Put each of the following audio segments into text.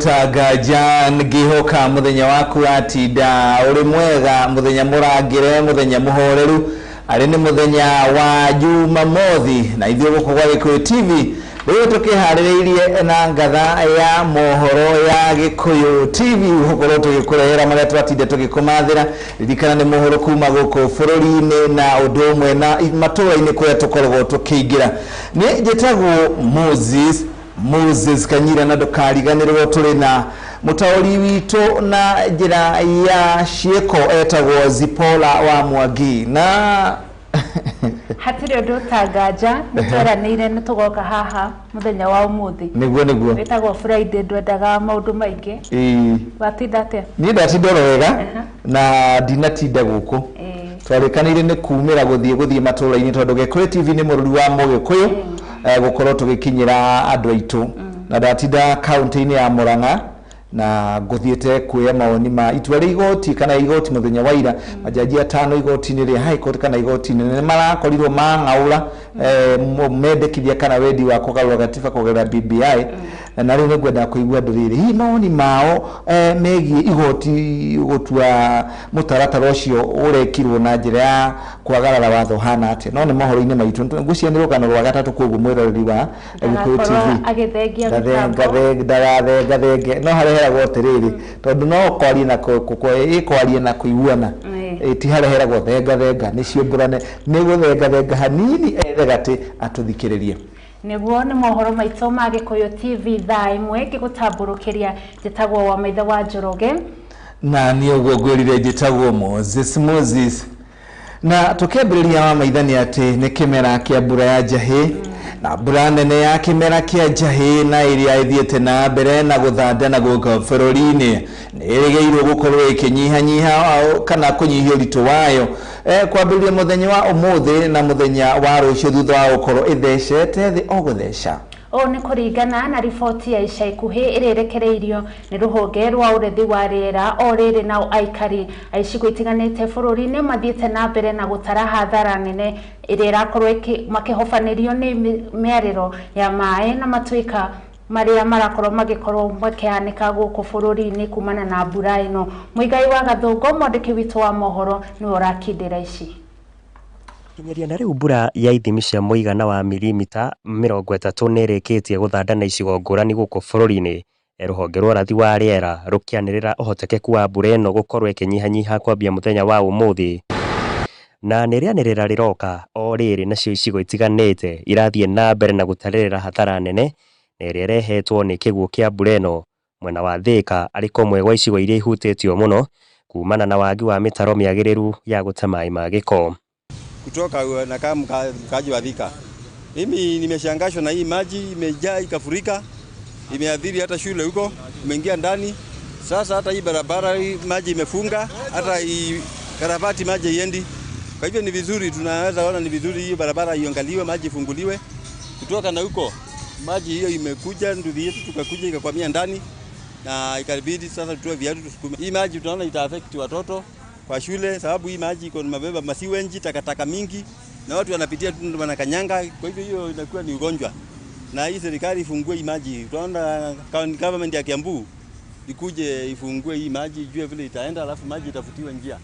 Ũtanganja ngĩhoka mũthenya waku watinda ũrĩ mwega, mũthenya mũrangĩre, mũthenya mũhoreru, arĩ nĩ mũthenya wa Jumamothi, na ithuĩ gũkũ gwa Gĩkũyũ TV rĩu tũkĩharĩrĩirie na ngatha ya mohoro ya Gĩkũyũ TV gũkorwo tũgĩkũrehera marĩa twatinda tũgĩkũmathĩra. Ririkana nĩ mohoro kuma gũkũ bũrũri-inĩ na ũndũ ũmwe na matũra-inĩ kũrĩa tũkoragwo tũkĩingĩra. Nĩ njĩtagwo Moses Kanyira, na ndũkariganĩrwo tũrĩ na mũtaũri witũ na njĩra ya ciĩko etagwo Zipola wa Mwangi na hatirĩ ũndũ ũtanganja, nĩ tweranĩire nĩ tũgoka haha mũthenya wa ũmũthĩ. Nĩguo. Wĩtagwo Friday, ndwendaga maũndũ maingĩ. Ĩĩ. Watinda atĩa? Niĩ ndatinda oro wega na ndinatinda gũkũ. Twarĩkanĩire nĩ kumĩra gũthiĩ matũra-inĩ tondũ Gĩkũyũ TV nĩ mũrũri wa Mũgĩkũyũ, gũkorwo tũgĩkinyĩra andũ aitũ, na ndatinda kaunti-inĩ ya Murang'a na ngũthiĩte kuoya mawoni ma itua rĩa igoti kana igoti mũthenya wa ira. Majaji atano igoti-inĩ rĩa High Court kana igoti nene marakorirwo mang'aũra mendekithia kana wendi wa kũgarũra gatiba kũgerera BBI, na rĩu nĩngwenda kũigua ndũrĩrĩ hihi mawoni mao megiĩ igoti gũtua mũtaratara ũcio ũrekirwo na njĩra ya kwagarara watho hana atĩa. No nĩ mohoro-inĩ maitũ ngwĩciria nĩ rũgano rwa gatatũ, koguo mwĩroreri wa Gĩkũyũ TV agĩthengia mĩtambo. Ndagathengathenge no hareheragwo atĩrĩrĩ, tondũ no kwaria na ĩkwaria na kũiguana, ti hareheragwo thengathenga nĩ ciũmbũrane, nĩ gũthengathenga hanini ethe gatĩ atũthikĩrĩrie. Nĩguo nĩ mohoro maitũ ma Gĩkũyũ TV thaa ĩmwe ngĩgũtambũrũkĩria. Njĩtagwo wa maithe wa Njoroge. Na niĩ ũguo ngwĩrire njĩtagwo Moses, na tũkĩambĩrĩria wa maitha nĩ atĩ nĩ kĩmera kĩa mbura ya njahĩ, na mbura nene ya kĩmera kĩa njahĩ na ĩrĩa ĩthiĩte na mbere na gũthanda na gũka bũrũri-inĩ nĩ ĩrĩgĩirwo gũkorwo ĩkĩnyihanyiha kana kũnyihia ũritũ wayo kwambĩrĩria mũthenya wa ũmũthĩ na mũthenya wa rũciũ, thutha wa gũkorwo ĩthecete thĩ o gũtheca. Ũũ nĩ kũringana na riboti ya ica ikuhĩ ĩrĩa ĩrekereirio nĩ rũhonge rwa ũrĩthi wa rĩera. O rĩrĩ nao aikari a icigo itiganĩte bũrũri-inĩ mathiĩte na mbere na gũtara hathara nene ĩrĩa ĩrakorwo makĩhobanĩrio nĩ mĩarĩro ya maĩ na matuĩka marĩa marakorwo magĩkorwo makĩhanĩka gũkũ bũrũri-inĩ kumana na mbura ĩno. Mũigai wa Gathũngũ, mwandĩki witũ wa mohoro, nĩwe ũrakindĩra ici. Kinyeria na rĩu mbura ya ithimi cia mũigana wa mirimita 30 nĩ ĩrĩkĩtie gũthanda na icigo ngũrani gũkũ bũrũri-inĩ. Rũhonge rwa ũrathi wa rĩera rũkĩanĩrĩra ũhotekeku wa mbura ĩno gũkorwo ĩkĩnyihanyiha kwambia mũthenya wa ũmũthĩ, na nĩ rĩanĩrĩra rĩroka o rĩrĩ nacio icigo itiganĩte irathiĩ na mbere na gũtarĩrĩra hathara nene na ĩrĩa ĩrehetwo nĩ kĩguũ kĩa mbura ĩno. Mwena wa Thĩka arĩ kũmwe gwa icigo iria ihutĩtio mũno kumana na wagi wa mĩtaro mĩagĩrĩru ya gũte maĩ ma gĩko. Kutoka na kama mkaaji wa Thika, mimi nimeshangashwa na hii maji imejaa ikafurika, imeathiri hata shule huko, imeingia ndani. Sasa hata hii barabara hii maji imefunga, hata hii karabati maji haiendi. Kwa hivyo ni vizuri, tunaweza ona ni vizuri hii barabara iangaliwe, maji ifunguliwe. Kutoka na huko maji hiyo imekuja nduthi yetu tukakuja ikakwamia ndani na ikabidi sasa tutoe viatu tusukume. Hii maji tunaona ita affect watoto kwa shule, sababu hii maji iko mabeba masiwenji, takataka mingi na watu wanapitia tu wanakanyanga, kwa hivyo hiyo inakuwa ni ugonjwa. Na hii serikali ifungue hii maji. Tunaona county government ya Kiambu ikuje ifungue hii maji, ijue vile itaenda, alafu maji itafutiwe njia.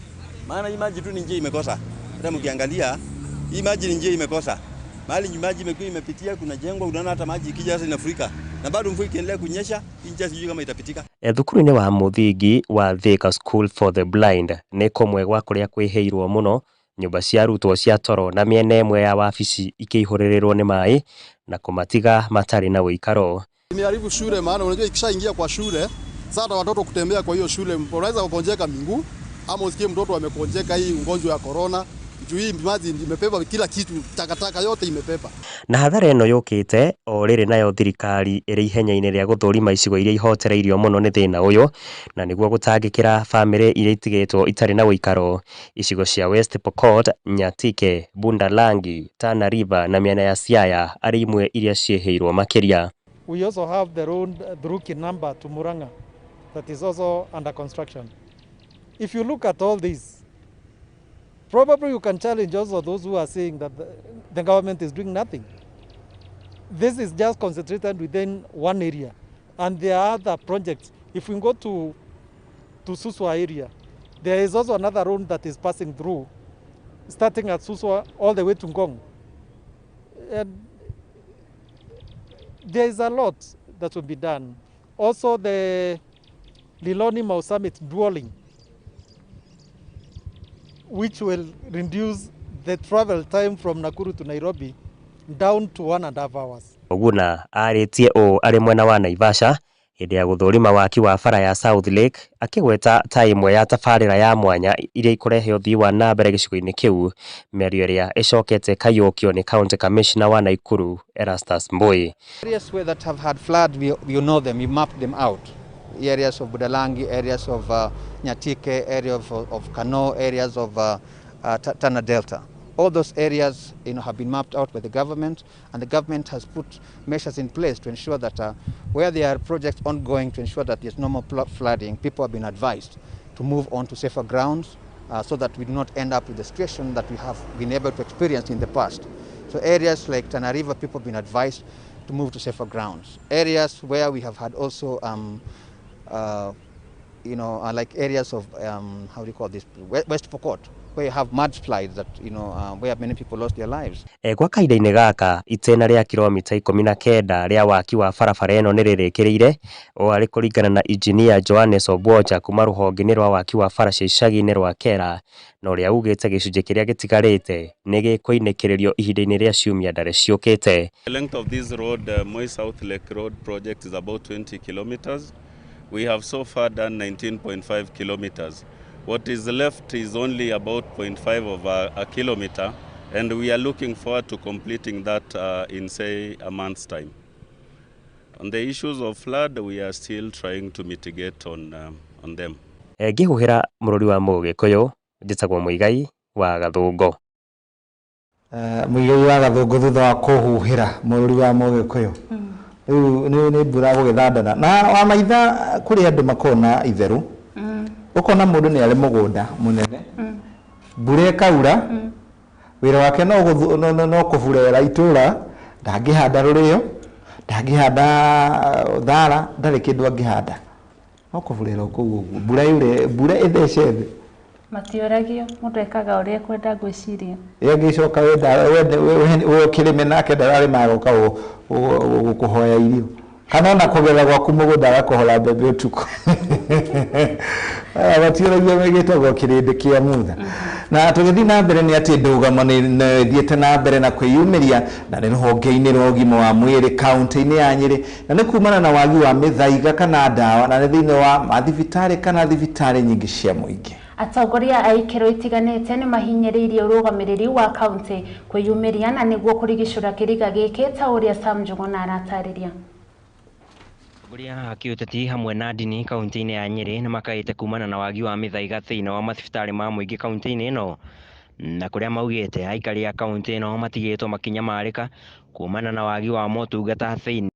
Maana hii maji tu ni njia imekosa. Hata mkiangalia hii maji ni njia imekosa. Mahali maji imekuwa imepitia kuna jengo, unaona hata maji ikija sasa inafurika. Na bado mvua ikiendelea kunyesha, hii njia sijui kama itapitika. Thukuru-inĩ wa mũthingi wa Thika School for the Blind nĩ kũmwe gwa kũrĩa kwĩhĩirwo mũno, nyũmba cia arutwo cia toro na mĩena ĩmwe ya wabici ikĩihũrĩrĩrwo nĩ maĩ na kũmatiga matarĩ na ũikaro. Imeharibu shule, maana unajua ikishaingia kwa shule sasa watoto kutembea kwa hiyo shule unaweza kugonjeka miguu ama usikie mtoto amegonjeka hii ugonjwa ya corona. Juu hii maji imebeba kila kitu, takataka yote imebeba. Na hathara ĩno yũkĩte o rĩrĩ nayo thirikari ĩrĩ ihenya-inĩ rĩa gũthũrima icigo iria ihotereirio mũno nĩ thĩna ũyũ, na nĩguo gũtangĩkĩra bamĩrĩ iria itigĩtwo itarĩ na ũikaro. Icigo cia West Pokot, Nyatike, Budalangi, Tana River na mĩena ya Siaya arĩ imwe iria ciĩhĩirwo makĩria. We also have the road through Kinamba to Murang'a that is also under construction. If you look at all this, probably you can challenge also those who are saying that the government is doing nothing. This is just concentrated within one area. And there are other projects. If we go to Suswa area, there is also another road that is passing through, starting at Suswa all the way to Ngong. And there is a lot that will be done. Also the Liloni Mau Summit dualling, which will reduce the travel time from Nakuru to Nairobi down to 1.5 hours. Oguna arĩtie ũũ arĩ mwena wa Naivasha hĩndĩ ya gũthũrima waki wa bara ya South Lake, akĩgweta ta ĩmwe ya tabarĩra ya mwanya iria ikũrehe ũthii wa na mbere gĩcigo-inĩ kĩu, mĩario ĩrĩa ĩcokete ĩkaiyũkio nĩ County Commissioner wa Nakuru Erastus Mbui. Areas where that have had flood, we know them, we mapped them out. Areas of Budalangi, areas of Nyatike, area of Kano, areas of Tana Delta. All those areas, you know, have been mapped out by the government, and the government has put measures in place to ensure that where there are projects ongoing to ensure that there's no more flooding, people have been advised to move on to safer grounds so that we do not end up with the situation that we have been able to experience in the past. So areas like Tana River, people have been advised to move to safer grounds. Areas where we have had also, like areas of, how do you call this, West Pokot, where you have mudslides that, you know, where many people lost their lives. Kwa kahinda-inĩ gaka itĩna rĩa kilomita 19 rĩa waki wa barabara ĩno nĩ rĩrĩkĩrĩire, o arĩ kũringana na injinia Johannes Obwocha kuma rũhonge-inĩ rwa waki wa bara cia icagi-inĩ rwa Kera, na ũrĩa ugĩte gĩcunjĩ kĩrĩa gĩtigarĩte nĩ gĩkũinĩkĩrĩrio ihinda-inĩ rĩa ciumia ndare ciũkĩte. The length of this road, Moi South Lake Road project, is about 20 kilometers. We have so far done 19.5 kilometers. What is left is only about 0.5 of a kilometer, and we are looking forward to completing that in, say, a month's time. On the issues of flood, we are still trying to mitigate on them. Ngĩhuhĩra mũrũri wa Mũgĩkũyũ, njĩtagwo Mũigai wa Gathũngũ. Mũigai wa Gathũngũ thutha wa kũhuhĩra mũrũri wa Mũgĩkũyũ. Rĩu nĩ mbura gũgĩthandana na wa maitha kũrĩ andũ makona itherũ. Ukona mundu ni ari mugunda munene, mbura ĩkaura, wĩra wake no kũburera itũra, ndangĩhanda rũrĩo, ndangĩhanda thara, ndarĩ kĩndũ angĩhanda, no kũburera kũu ũguo, mbura yure, mbura ĩthece thĩ. Matiũragio, mũndũ ekaga ũrĩa ekwenda ngwĩciria. Ĩngĩcoka we ũkĩrĩme nake ndararĩma agoka gũkũhoya irio, kana ona kũgetha gwaku mũgũnda agakũhora mbembe ũtukũ. Gatiũragio gĩtagwo kĩrĩndĩ kĩa mutha. Na tũgĩthiĩ na mbere nĩ atĩ ndũgamo nĩ ĩthiĩte na mbere na kwĩyumĩria na nĩ rũhonge-inĩ rwa ũgima wa mwĩrĩ kaunti-inĩ ya Nyĩrĩ, na nĩ kumana na wagi wa mĩthaiga kana ndawa, na nĩ thĩinĩ wa mathibitarĩ kana thibitarĩ nyingĩ cia mũingĩ. Atongoria a ikĩro itiganĩte nĩ mahinyĩrĩirie ũrũgamĩrĩri wa kaunti kwĩyumĩria na nĩguo kũrigicũra kĩriga gĩkĩ ta ũrĩa Sam Njuguna aratarĩria. Atongoria a kĩũteti hamwe na ndini kaunti-inĩ ya Nyĩrĩ nĩ makaĩte kumana na wagi wa mĩthaiga thĩinĩ wa mathibitarĩ ma mũingĩ kaunti-inĩ ĩno, na kũrĩa maugĩte aikari a kaunti ĩno matigĩtwo makĩnyamarĩka kumana na wagi wa motungata thĩinĩ.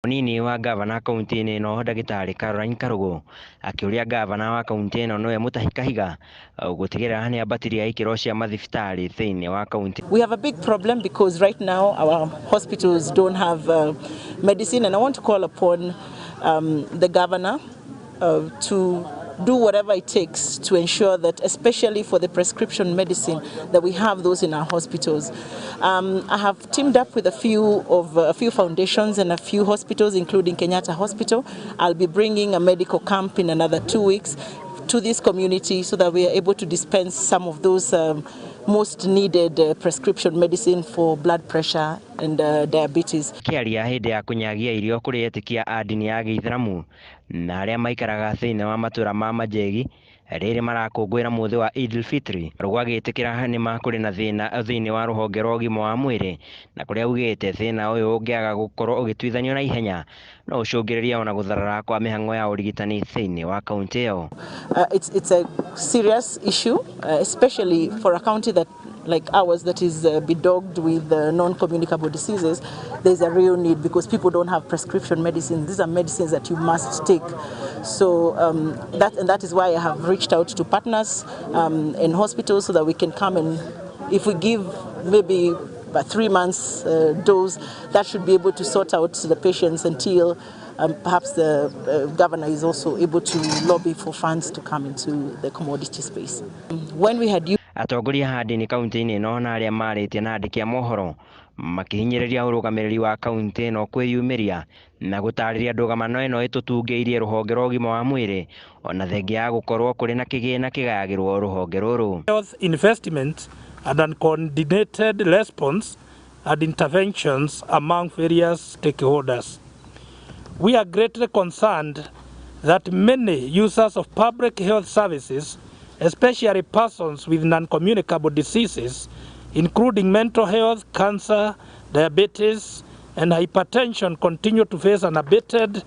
Mũnini wa gavana kaunti-inĩ ĩno ndagĩtarĩ Caroline Karugu akĩũria gavana wa kaunti ĩno nĩwe Mutahi Kahiga gũtigĩrĩra nĩ ambatirie ikĩro cia mathibitarĩ thĩinĩ wa kaunti. We have a big problem because right now our hospitals don't have medicine, and I want to call upon the governor to do whatever it takes to ensure that, especially for the prescription medicine, that we have those in our hospitals. I have teamed up with a few foundations and a few hospitals, including Kenyatta Hospital. I'll be bringing a medical camp in another 2 weeks to this community so that we are able to dispense some of those most needed prescription medicine for blood pressure and diabetes. Kĩaria hĩndĩ ya kũnyagia irio kũrĩ etĩkia a ndini ya Gĩithĩramu na arĩa maikaraga thĩinĩ wa matũra ma Majegi rĩrĩ marakũngũĩra mũthĩ wa Eid Fitri, rũgagĩtĩkĩra nĩma kũrĩ na thĩna thĩinĩ wa rũhonge rwa ũgima wa mwĩrĩ, na kũrĩa augĩte thĩna ũyũ ũngĩaga gũkorwo ũgĩtuithanio na ihenya no ũcũngĩrĩrie ona gũtharara kwa mĩhang'o ya ũrigitani thĩinĩ wa kaunti ĩyo. It's a serious issue, especially for a county that like ours that is bedogged with non-communicable diseases. There's a real need because people don't have prescription medicines. These are medicines that you must take. So that is why I have reached out to partners in hospitals so that we can come and, if we give maybe 3 months dose that should be able to sort out the patients until perhaps the governor is also able to lobby for funds to come into the commodity space. When we had Atongoria a ndini kaunti-inĩ ĩno na arĩa marĩtie na andĩki a mohoro makĩhinyĩrĩria ũrũgamĩrĩri wa kaunti ĩno kwĩyumĩria na gũtarĩria ndũgamano ĩno ĩtũtungĩirie rũhonge rwa ũgima wa mwĩrĩ ona thengia ya gũkorwo kũrĩ na kĩgĩna kĩgayagĩrwo rũhonge rũrũ. Health investment and uncoordinated response and interventions among various stakeholders. We are greatly concerned that many users of public health services, especially persons with non-communicable diseases, including mental health, cancer, diabetes, and hypertension, continue to face an unabated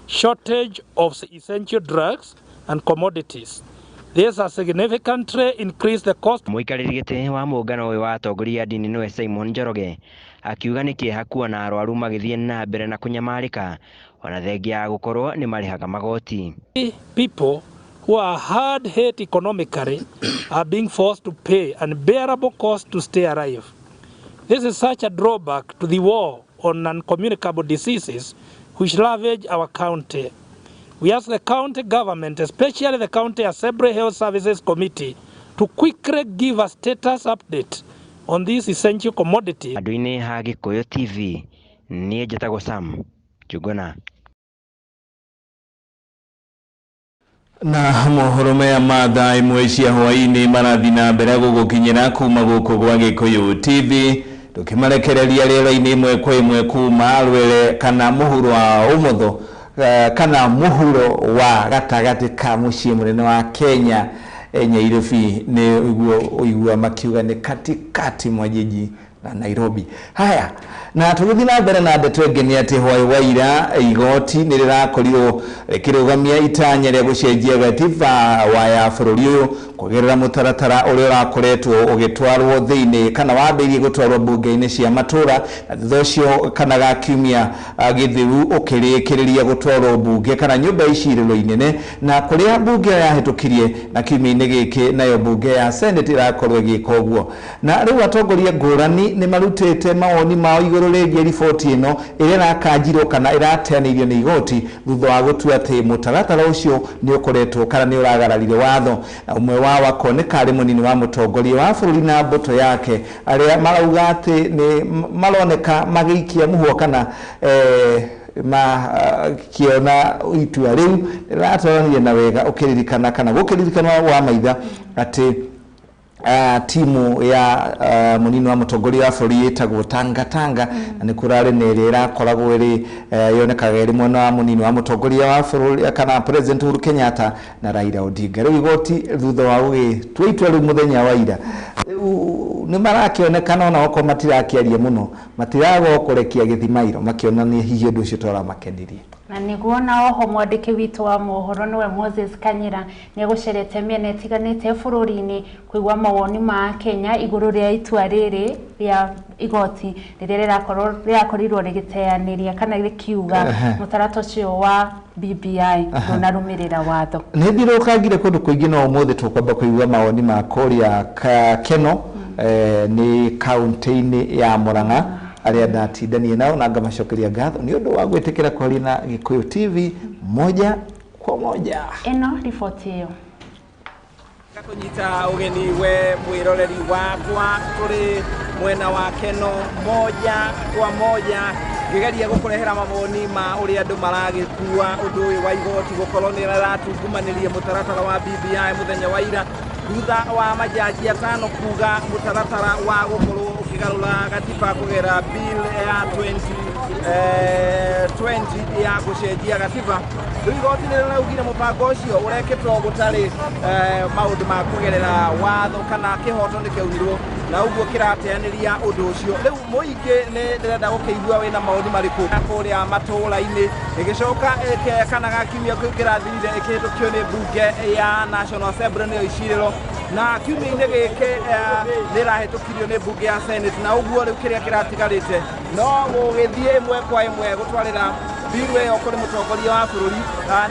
shortage of essential drugs and commodities. This has significantly increased the cost. Mũikarĩri gĩtĩ wa mũngano ũyũ wa atongoria a ndini nĩwe Simon Njoroge akiuga nĩ kĩeha kuona arwaru magĩthiĩ na mbere na kũnyamarĩka ona thengia ya gũkorwo nĩ marĩhaga magoti. People who are hard hit economically are being forced to pay unbearable costs to stay alive. This is such a drawback to the war on non-communicable diseases which ravage our county. We ask the county government, especially the County Assembly Health Services Committee, to quickly give a status update on this essential commodity. Andũ-inĩ ha Gĩkũyũ TV, niĩ njĩtagwo Sam Njuguna. Na mohoro maya ma thaa ĩmwe cia hwaĩ-inĩ marathiĩ na mbere gũgũkinyĩra kuma gũkũ gwa Gĩkũyũ TV, tũkĩmarekereria rĩera-inĩ ĩmwe kwa ĩmwe kuma rwere kana mũhuro wa ũmotho kana mũhuro wa gatagatĩ ka mũciĩ mũnene wa Kenya Nairobi, nĩ ũiguo makiuga nĩ katikati mwa jiji la Nairobi. Haya, na tũgĩthiĩ na mbere na ndeto ĩngĩ nĩ atĩ hwaĩ wa ira igoti nĩ rĩrakorirwo rĩkĩrũgamia itanya rĩa gũcenjia gatiba wa ya bũrũri ũyũ kũgerera mũtaratara ũrĩa ũrakoretwo ũgĩtwarwo thĩinĩ kana wambĩrĩirie gũtwarwo mbunge-inĩ cia matũra, na thutha ũcio kana ga kiumia gĩthiru ũkĩrĩkĩrĩria gũtwarwo mbunge kana nyũmba ya icirĩro inene, na kũrĩa mbunge yahĩtũkirie na kiumia-inĩ gĩkĩ nayo mbunge ya Senate ĩrakorwo ĩgĩka ũguo. Na rĩu atongoria ngũrani nĩ marutĩte mawoni mao igũrũ rĩgiĩ riboti ĩno ĩrĩa ĩrakanjirwo kana ĩrateanĩirio nĩ igoti thutha wa gũtua atĩ mũtaratara ũcio nĩ ũkoretwo kana nĩ ũragararire watho. Na ũmwe wao akoneka arĩ mũnini wa mũtongoria wa bũrũri na mbũtũ yake arĩa marauga atĩ nĩ maroneka magĩikia mũhwo kana makiona itua rĩu rĩratwarania na wega ũkĩririkana kana gũkĩririkana wa maitha atĩ timu ya munini wa mũtongoria wa bũrũri ĩtagwo Tanga Tanga na nĩ kũrarĩ na ĩrĩa ĩrakoragwo ĩrĩ yonekaga ĩrĩ mwena wa munini wa mũtongoria wa bũrũri kana President Uhuru Kenyatta na Raila Odinga. Rĩu igoti thutha wa gũgĩtua itua rĩu mũthenya wa ira nĩ marakĩonekana ona okorwo matirakĩaria mũno matiraga kũrekia gĩthimairo makĩonania hihi ũndũ ũcio toramakenirie. Na nĩguo na oho mwandĩki witũ wa mohoro nĩwe Moses Kanyira nĩegũcerete mĩena ĩtiganĩte bũrũri-inĩ kũigua mawoni ma Kenya igũrũ rĩa itua rĩrĩ rĩa igoti rĩrĩa rĩrakorirwo rĩgĩteanĩria kana rĩkiuga mũtaratara ũcio wa BBI ndũnarũmĩrĩra watho. Nĩ thirũkangire kũndũ kũingĩ no ũmũthĩ tũkwamba kũigua mawoni ma kũrĩa Keno nĩ kaunti-inĩ ya Murang'a arĩa ndatindanie nao na ngamacokeria ngatho nĩ ũndũ wa gwĩtĩkĩra kwaria na Gĩkũyũ TV moja kwa moja. Ĩno riboti ĩyo. Kunyita ũgeni we mwĩroreri wakwa tũrĩ mwena wa Keno moja kwa moja ngĩgeria gũkũrehera mawoni ma ũrĩa andũ maragĩkua ũndũ ũyũ wa igoti gũkorwo nĩ rĩratungumanĩria mũtaratara wa BBI mũthenya wa ira thutha wa majaji atano kuga mũtaratara wa gũkorwo ũkĩgarũra gatiba kũgera bill ya 2020 ya gũcenjia gatiba. Rĩu igoti nĩ rĩraugire mũbango ũcio ũrekĩtwo gũtarĩ maũndũ ma kũgerera watho kana kĩhoto nĩ kĩaunirwo na ũguo kĩrateanĩria ũndũ ũcio. Rĩu mũingĩ nĩ ndĩrenda gũkĩigua wĩna maũndũ marĩkũ kũrĩa matũũra-inĩ ĩgĩcoka kana ga kiumia kĩu kĩrathirire ĩkĩhĩtũkio nĩ mbunge ya National Assembly nĩyo icirĩro na kiumia-inĩ gĩkĩ nĩ ĩrahĩtũkirio nĩ mbunge ya Senate na ũguo rĩu kĩrĩa kĩratigarĩte no gũgĩthiĩ ĩmwe kwa ĩmwe gũtwarĩra Bill ĩyo kũrĩ mũtongoria wa bũrũri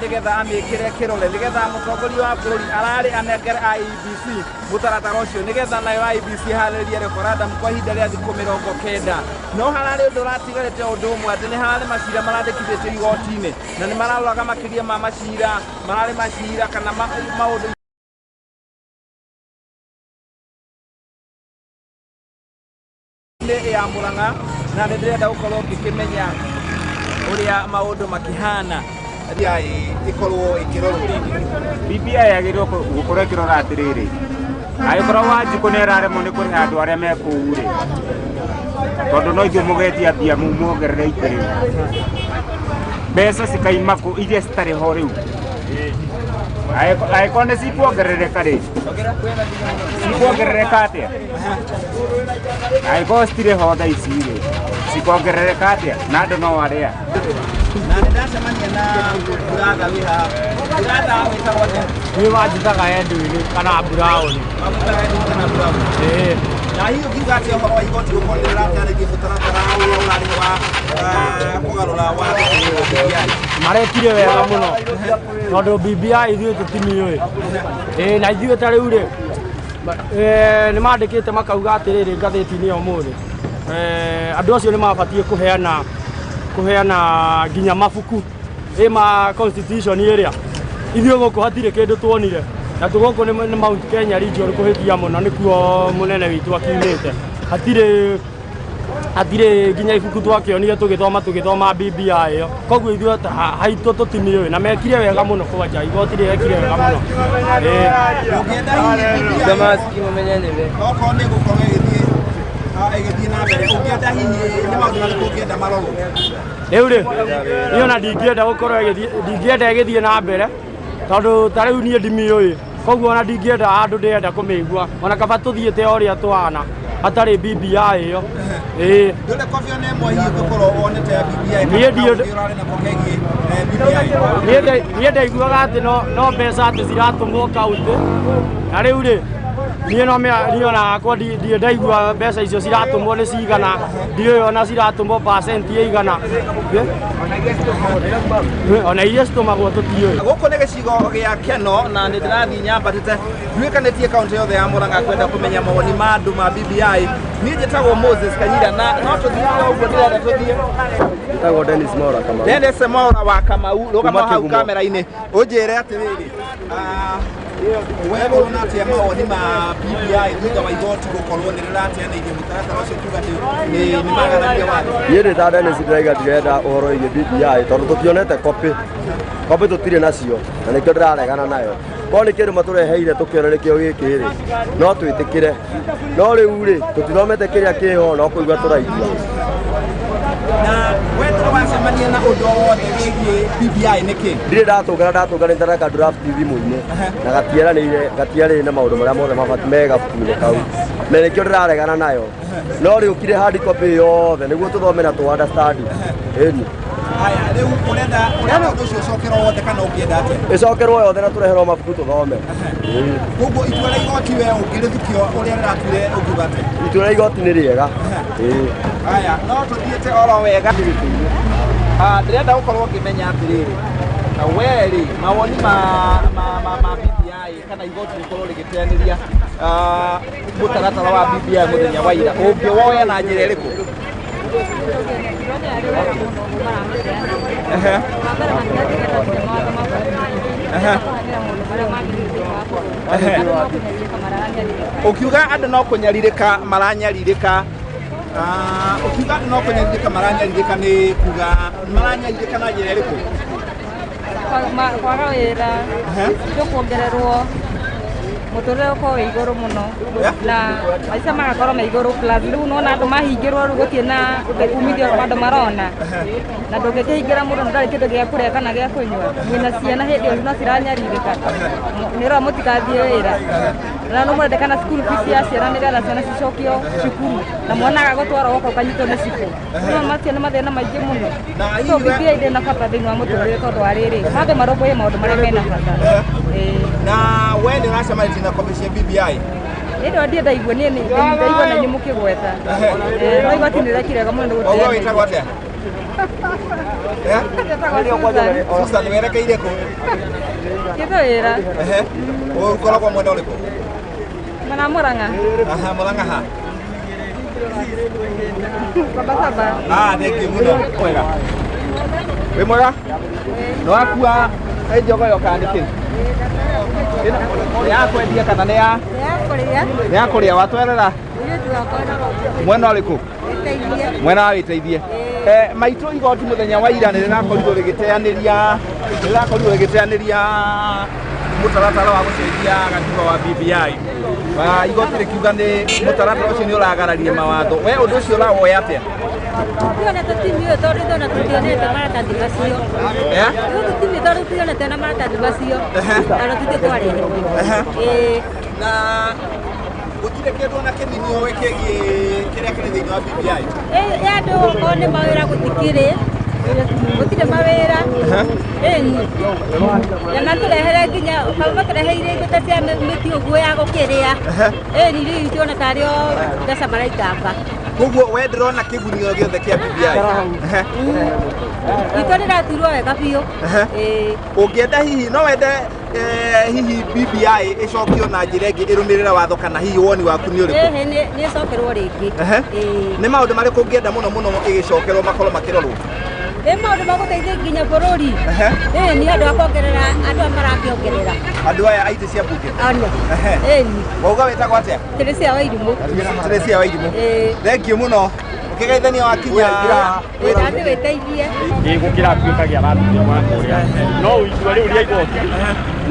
nĩgetha amĩkĩre kĩrore, nĩgetha mũtongoria wa bũrũri ararĩ anengere IEBC mũtaratara ũcio, nĩgetha nayo IEBC ĩharĩrĩrie referendum kwa ihinda rĩa thikũ 90. No hararĩ ũndũ ũratigarĩte ũndũ ũmwe, atĩ nĩ hararĩ macira marandĩkithĩtio igoti-inĩ na nĩ mararoraga makĩria ma macira, mararĩ macira kana maũndũ ya Murang'a, na nĩ ndĩrenda gũkorwo ngĩkĩmenya ũrĩa maũndũ makĩhana ĩkorwo ĩkĩrorwo rĩngĩ. BBI yagĩrĩirwo gũkorwo ĩkĩrora atĩrĩrĩ, angĩkorwo Wanjikũ nĩ ĩraremwo nĩ kũrĩha andũ arĩa me kũu rĩ, tondũ no ithuĩ mũgetia mbia muongerere itĩ rĩu, mbeca cikaima kũ iria citarĩ ho rĩu, angĩkorwo nĩ cikuongerereka rĩ, cikuongerereka atĩa? Angĩkorwo citirĩ ho thaa ici rĩ, cikongerereka atĩa? Na andũ no arĩa. Na nĩ ndacemania na brother wĩ haha. Brother wĩtagwo atĩa? Niĩ manjĩtaga Edwin kana Brown. Magwĩtaga Edwin kana Brown? Ĩĩ. Na hihi ũngiuga atĩa ũhoro wa igoti gũkorwo nĩ rĩrateanĩirie mũtaratara ũrĩa ũrarĩ wa kũgarũra watho wa BBI? Marekire wega mũno tondũ BBI ithuĩ tũtimĩũĩ. Ĩĩ, na ithuĩ ta rĩu rĩ, nĩ mandĩkĩte makauga atĩrĩrĩ ngathĩti-inĩ ya ũmũthĩ, andũ acio nĩ mabatiĩ kũheana nginya mabuku ĩ ma constitution ĩrĩa ithuĩ gũkũ hatirĩ kĩndũ tuonire, na tũgũkũ nĩ Mount Kenya region kũhĩtia mũno, nĩkuo mũnene witũ akiumĩte. Hatirĩ nginya ibuku twakĩonire tũgĩthoma BBI ĩyo, koguo ithuĩ haitũ tũtimĩũĩ, na mekire wega mũno kwanja, igoti rĩrekire wega mũno. Ũngĩenda hihi BBI okorwo nĩ gũkorwo ĩgĩthiĩ na mbere, ũngĩenda hihi nĩ maũndũ marĩkũ ũngĩenda marorwo? Rĩu rĩ, niĩ ona ndingĩenda gũkorwo ndingĩenda ĩgĩthiĩ na mbere tondũ ta rĩu niĩ ndimĩũĩ, koguo ona ndingĩenda handũ ndĩrenda kũmĩigua, ona kaba tũthiĩte o ũrĩa tũhana hatarĩ BBI ĩyo. Ĩĩ. Ndũrĩ kobi ona ĩmwe hihi ũngĩkorwo wonete ya BBI kana kaũndũ ũrarĩ nako kegiĩ BBI? Niĩ ndaiguaga atĩ no mbeca atĩ ciratũmwo kaũntĩ, na rĩu rĩ niĩ no niĩ ona hakwa ndirĩ ndaigua mbeca icio ciratũmwo nĩ cigana, ndiũĩ ona ciratũmwo percent ĩigana, ona iria citũmagwo tũtiũĩ. Gũkũ nĩ gĩcigo gĩa Keno na nĩ ndĩrathiĩ nyambatĩte nduĩkanĩtie kaũntĩ yothe ya Murang'a kwenda kũmenya mawoni ma andũ ma BBI. Niĩ njĩtagwo Moses Kanyira na no tũthiĩ o ũguo ndĩrenda tũthiĩ. Njĩtagwo Dennis Mwaura Kamau. Dennis Mwaura wa Kamau, rũgama hau kamera-inĩ ũnjĩre atĩrĩrĩ, we ũrona atĩa mawoni ma BBI thutha wa igoti gũkorwo nĩ rĩrateanĩirie mũtaratara ũcio kuga atĩ nĩ maganagia watho? Niĩ ndĩ ta Dennis ndĩraiga ndirenda ũhoro wĩgiĩ BBI tondũ tũtionete copy tũtirĩ nacio, na nĩkĩo ndĩraregana nayo. Korwo nĩ kĩndũ matũreheire tũkĩone nĩkĩo gĩkĩ rĩ, no twĩtĩkĩre, no rĩu rĩ tũtithomete kĩrĩa kĩho, no kũigua tũraigua. Na we ndũrĩ wacemania na ũndũ o wothe wĩgiĩ BBI nĩkĩ? Ndirĩ ndatũngana nĩ draft thimũ-inĩ na gatiaranĩire, gatiarĩ na maũndũ marĩa mothe mabatiĩ me gabuku-inĩ kau, na nĩkĩo ndĩraregana nayo. No rĩu kire hard copy yothe nĩguo tũthome na tũ understand. Ĩni. Haya, rĩu ũrenda ũndũ ũcio ũcokerwo wothe kana ũngĩenda atĩa? Ĩcokerwo yothe na tũreherwo mabuku tũthome. Koguo itua rĩa igoti we ũngĩrĩthukio ũrĩa rĩratuire ũngiuga atĩa? Itua rĩa igoti nĩ rĩega. Ĩĩ. Haya, no tũthiĩte oro wega. Ndĩrenda gũkorwo ngĩmenya atĩrĩrĩ, we rĩ mawoni ma BBI kana igoti gũkorwo rĩgĩteanĩria mũtaratara wa BBI mũthenya wa ira, ũngĩwoya na njĩra ĩrĩkũ? Ũkiuga andũ no kũnyarirĩka maranyarirĩka, ũkiuga andũ no kũnyarirĩka maranyarirĩka nĩ kuga maranyarirĩka na njĩra ĩrĩkũ? Kwaga wĩra, indo kuongererwo, mũtũrĩre ũkorwo wĩ igũrũ mũno, na maica magakorwo me igũrũ plus rĩu nĩwona andũ mahingĩrwo rĩu gũtirĩ na umithio andũ marona, na ndũngĩkĩhingĩra mũndũ ndarĩ kĩndũ gĩa kũrĩa kana gĩa kũnyua, mwĩna ciana hĩndĩ ĩyo no ciranyarirĩka, nĩũrona mũtigathiĩ wĩra, na no mũrendekana school fees ya ciana nĩgetha ciana cicokio cukuru, na mwana agagũtwara gwoka ũkanyitwo nĩ cibũ. Rĩu macio nĩ mathĩna maingĩ mũno. So BBI ndĩrĩ na bata thĩinĩ wa mũtũrĩre tondũ wa rĩrĩ, mambe marũmbũiye maũndũ marĩa mena bata. Na we nĩ ũracemanĩtie na kobi cia BBI? Nĩ ndio ndaigua niĩ ndaigua na inyuĩ mũkĩgweta. No igoti nĩ rĩrekire wega mũno nĩ gũteanĩria. Ũguo wĩtagwo atĩa? Susan werekeire kũ? Kĩtho wĩra. Ũkoragwo mwena ũrĩkũ? Mwena Murang'a. Aha, Murang'a ha? Sabasaba. Ah, thank you mũno. Mwega. Wĩ mwega? Nĩ wakua njogoyo kana nĩkĩ? Nĩ ya kwendia kana nĩ ya? Nĩ ya kũrĩa. Watwerera? Mwena ũrĩkũ? Mwena wa wĩteithie. Maitũ igoti mũthenya wa ira nĩ rĩrakorirwo rĩgĩteanĩria mũtaratara wa gũcenjia gatiba wa BBI. Igoti rĩkiuga nĩ mũtaratara ũcio nĩ ũragararia mawatho. We ũndũ ũcio ũrawoya atĩa? Tuona tũtimiũ tondũ ithuĩ tũtionete maratathi macio. Ithuĩ tũtimiũ tondũ tũtionete na maratathi macio. Na tũtirĩ twarĩhwo. Na gũtirĩ kĩndũ ona kĩnini ũĩ kĩgiĩ kĩrĩa kĩrĩ thĩinĩ wa BBI? Andũ okorwo nĩ mawĩra gũtikĩrĩ, gũtirĩ mawĩra. Na matũrehere nginya matũreheire indo ta cia mĩtĩ ũguo ya gũkĩrĩa. Ĩni rĩu tuona tarĩ o mbeca maraitanga. Koguo we ndĩrona kĩguni o gĩothe kĩa BBI. Itũ rĩraturwo wega biũ. Ũngĩenda hihi no wende hihi BBI ĩcokio na njĩra ĩngĩ ĩrũmĩrĩre watho kana hihi woni waku nĩ ũrĩkũ? Nĩ ĩcokerwo rĩngĩ. Nĩ maũndũ marĩkũ ũngĩenda mũno mũno ĩgĩcokerwo makorwo makĩrorwo? Nĩ maũndũ ma gũteithia nginya bũrũri. Nĩ andũ a kuongerera andũ aya marakĩongerera. Andũ aya a itĩ cia mbunge? Wauga wĩtagwo atĩa? Teresia Wairimũ. Teresia Wairimũ. Thank you mũno. Ũkĩgeithania wakinya. Wĩrathiĩ wĩteithie. Gũkĩratuĩka gĩa rathiĩ wa kũrĩa. No itua rĩu rĩa igoti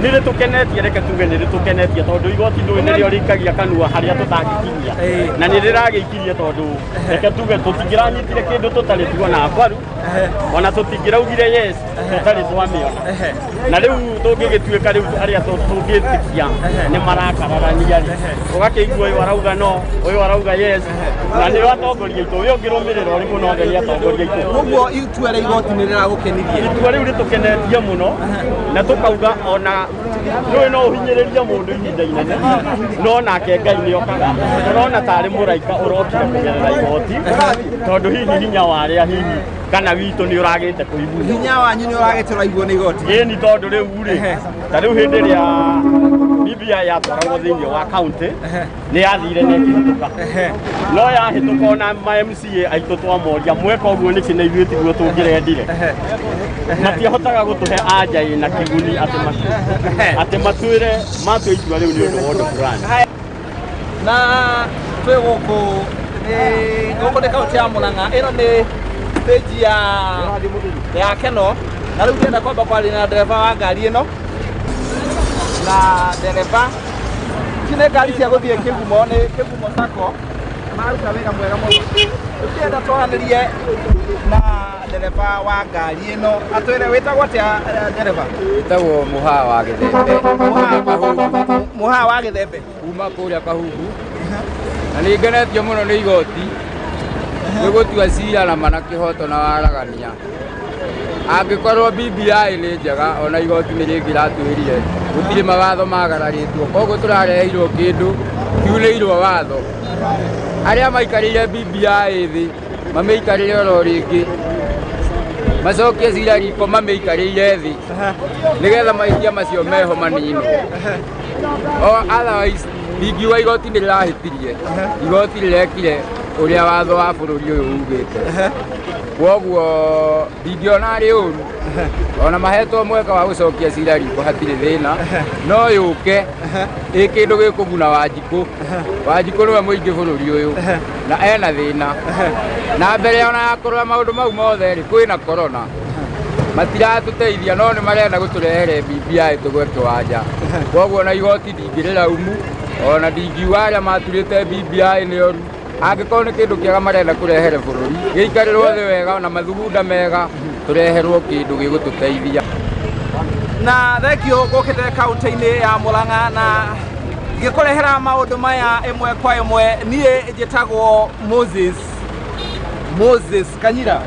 nĩ rĩtũkenetie, reke tuge nĩ rĩtũkenetie tondũ igoti ndũĩ nĩrĩo rĩikagia kanua harĩa tũtangĩkinyia. Na nĩ rĩragĩikirie tondũ reke tuge tũtingĩranyitire kĩndũ tũtarĩ tuona mbaru, ona tũtingĩraugire yes tũtarĩ twamĩona. Na rĩu tũngĩgĩtuĩka rĩu arĩa tũngĩtĩkia nĩ marakararania rĩ, ũgakĩigua ũyũ arauga no, ũyũ arauga yes, na nĩo atongoria aitũ, ũyũ ũngĩrũmĩrĩra ũrĩkũ no nĩ atongoria aitũ. Koguo itua rĩa igoti nĩ rĩragũkenirie? Itua rĩu rĩtũkenetie mũno na tũkauga ona nĩũĩ no ũhinyĩrĩrie mũndũ ihinda inene no nake Ngai nĩ okaga. Tũrona tarĩ mũraika ũrokire kũgerera igoti tondũ hihi hinya wa arĩa hihi kana witũ nĩ ũragĩte kũiguo. Hinya wanyu nĩ ũragĩte ũraiguo nĩ igoti? Ĩni tondũ rĩu rĩ, ta rĩu hĩndĩ ĩrĩa BBI yatwaragwo thĩinĩ wa county nĩ yathire na ĩkĩhĩtũka. No yahĩtũka ona ma MCA aitũ twamoria mweka ũguo nĩkĩ na ithuĩ tiguo tũngĩrendire. Matiahotaga gũtũhe anja ĩna kĩguni atĩ matwĩre matue itua rĩu nĩ ũndũ wa ũndũ fulani. Na twĩ gũkũ gũkũ nĩ kaũntĩ ya Murang'a, ĩno nĩ stage ya Keno, na rĩu ndĩrenda kwamba kwaria na ndereba wa ngari ĩno. Na ndereba ici nĩ ngari cia gũthiĩ Kĩgumo, nĩ Kĩgumo Sacco, mararuta wĩra mwega mũno. Rĩu ndĩrenda twaranĩrie na ndereba wa ngari ĩno, atwĩre wĩtagwo atĩa ndereba? Wĩtagwo Mũhaa wa Gĩthembe. Mũhaa wa Gĩthembe kuma kũrĩa Kahuhu. Na nĩ ngenetio mũno nĩ igoti nĩ gũtua cira na mana kĩhoto na waragania. Angĩkorwo BBI nĩ njega ona igoti nĩ rĩngĩratwĩrire gũtirĩ mawatho magararĩtwo, koguo tũrareheirwo kĩndũ kiunĩirwo watho. Arĩa maikarĩire BBI thĩ mamĩikarĩre oro rĩngĩ, macokie cira riko mamĩikarĩire thĩ nĩgetha mahĩtia macio meho maninwo. Otherwise ndingiuga igoti nĩ rĩrahĩtirie, igoti rĩrekire ũrĩa watho wa bũrũri ũyũ ugĩte. Koguo ndingĩona arĩ ũru ona mahetwo mweka wa gũcokia cira riko hatirĩ thĩna, no yũke ĩ kĩndũ gĩkũguna Wanjikũ. Wanjikũ nĩwe mũingĩ bũrũri ũyũ na ena thĩna. Na mbere ona ya kũrora maũndũ mau mothe rĩ, kwĩna corona matiratũteithia no nĩ marenda gũtũrehere BBI tũgwe kĩwanja. Koguo ona igoti ndingĩrĩraumu, ona ndingiuga arĩa maturĩte BBI nĩ oru. Angĩkorwo nĩ kĩndũ kĩega marenda kũrehere bũrũri, gĩikarĩrwo thĩ wega na mathugunda mega, tũreherwo kĩndũ gĩgũtũteithia. Na thengio gũkĩte kaunti-inĩ ya Murang'a na ngĩkũrehera maũndũ maya ĩmwe kwa ĩmwe. Niĩ njĩtagwo Moses Kanyira.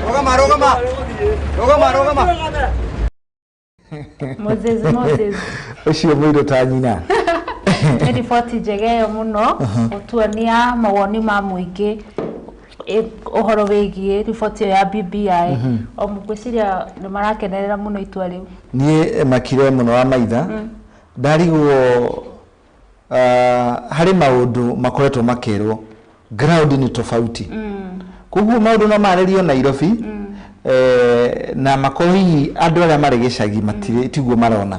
Rũgama, rũgama. Rũgama, rũgama. Moses. Ũcio mũirũ ta nyina. Nĩ riboti njega ĩyo mũno gũtuonia mawoni ma mũingĩ Ũhoro wĩgiĩ riboti ĩyo ya BBI, o ngwĩciria nĩ marakenerera mũno itua rĩu. Niĩ makire mũno wa maitha ndarigwo harĩ maũndũ makoretwo makĩrwo ground nĩ tofauti, koguo maũndũ no marĩrio Nairobi na makorwo hihi andũ arĩa marĩ gĩcagi matirĩ tiguo marona.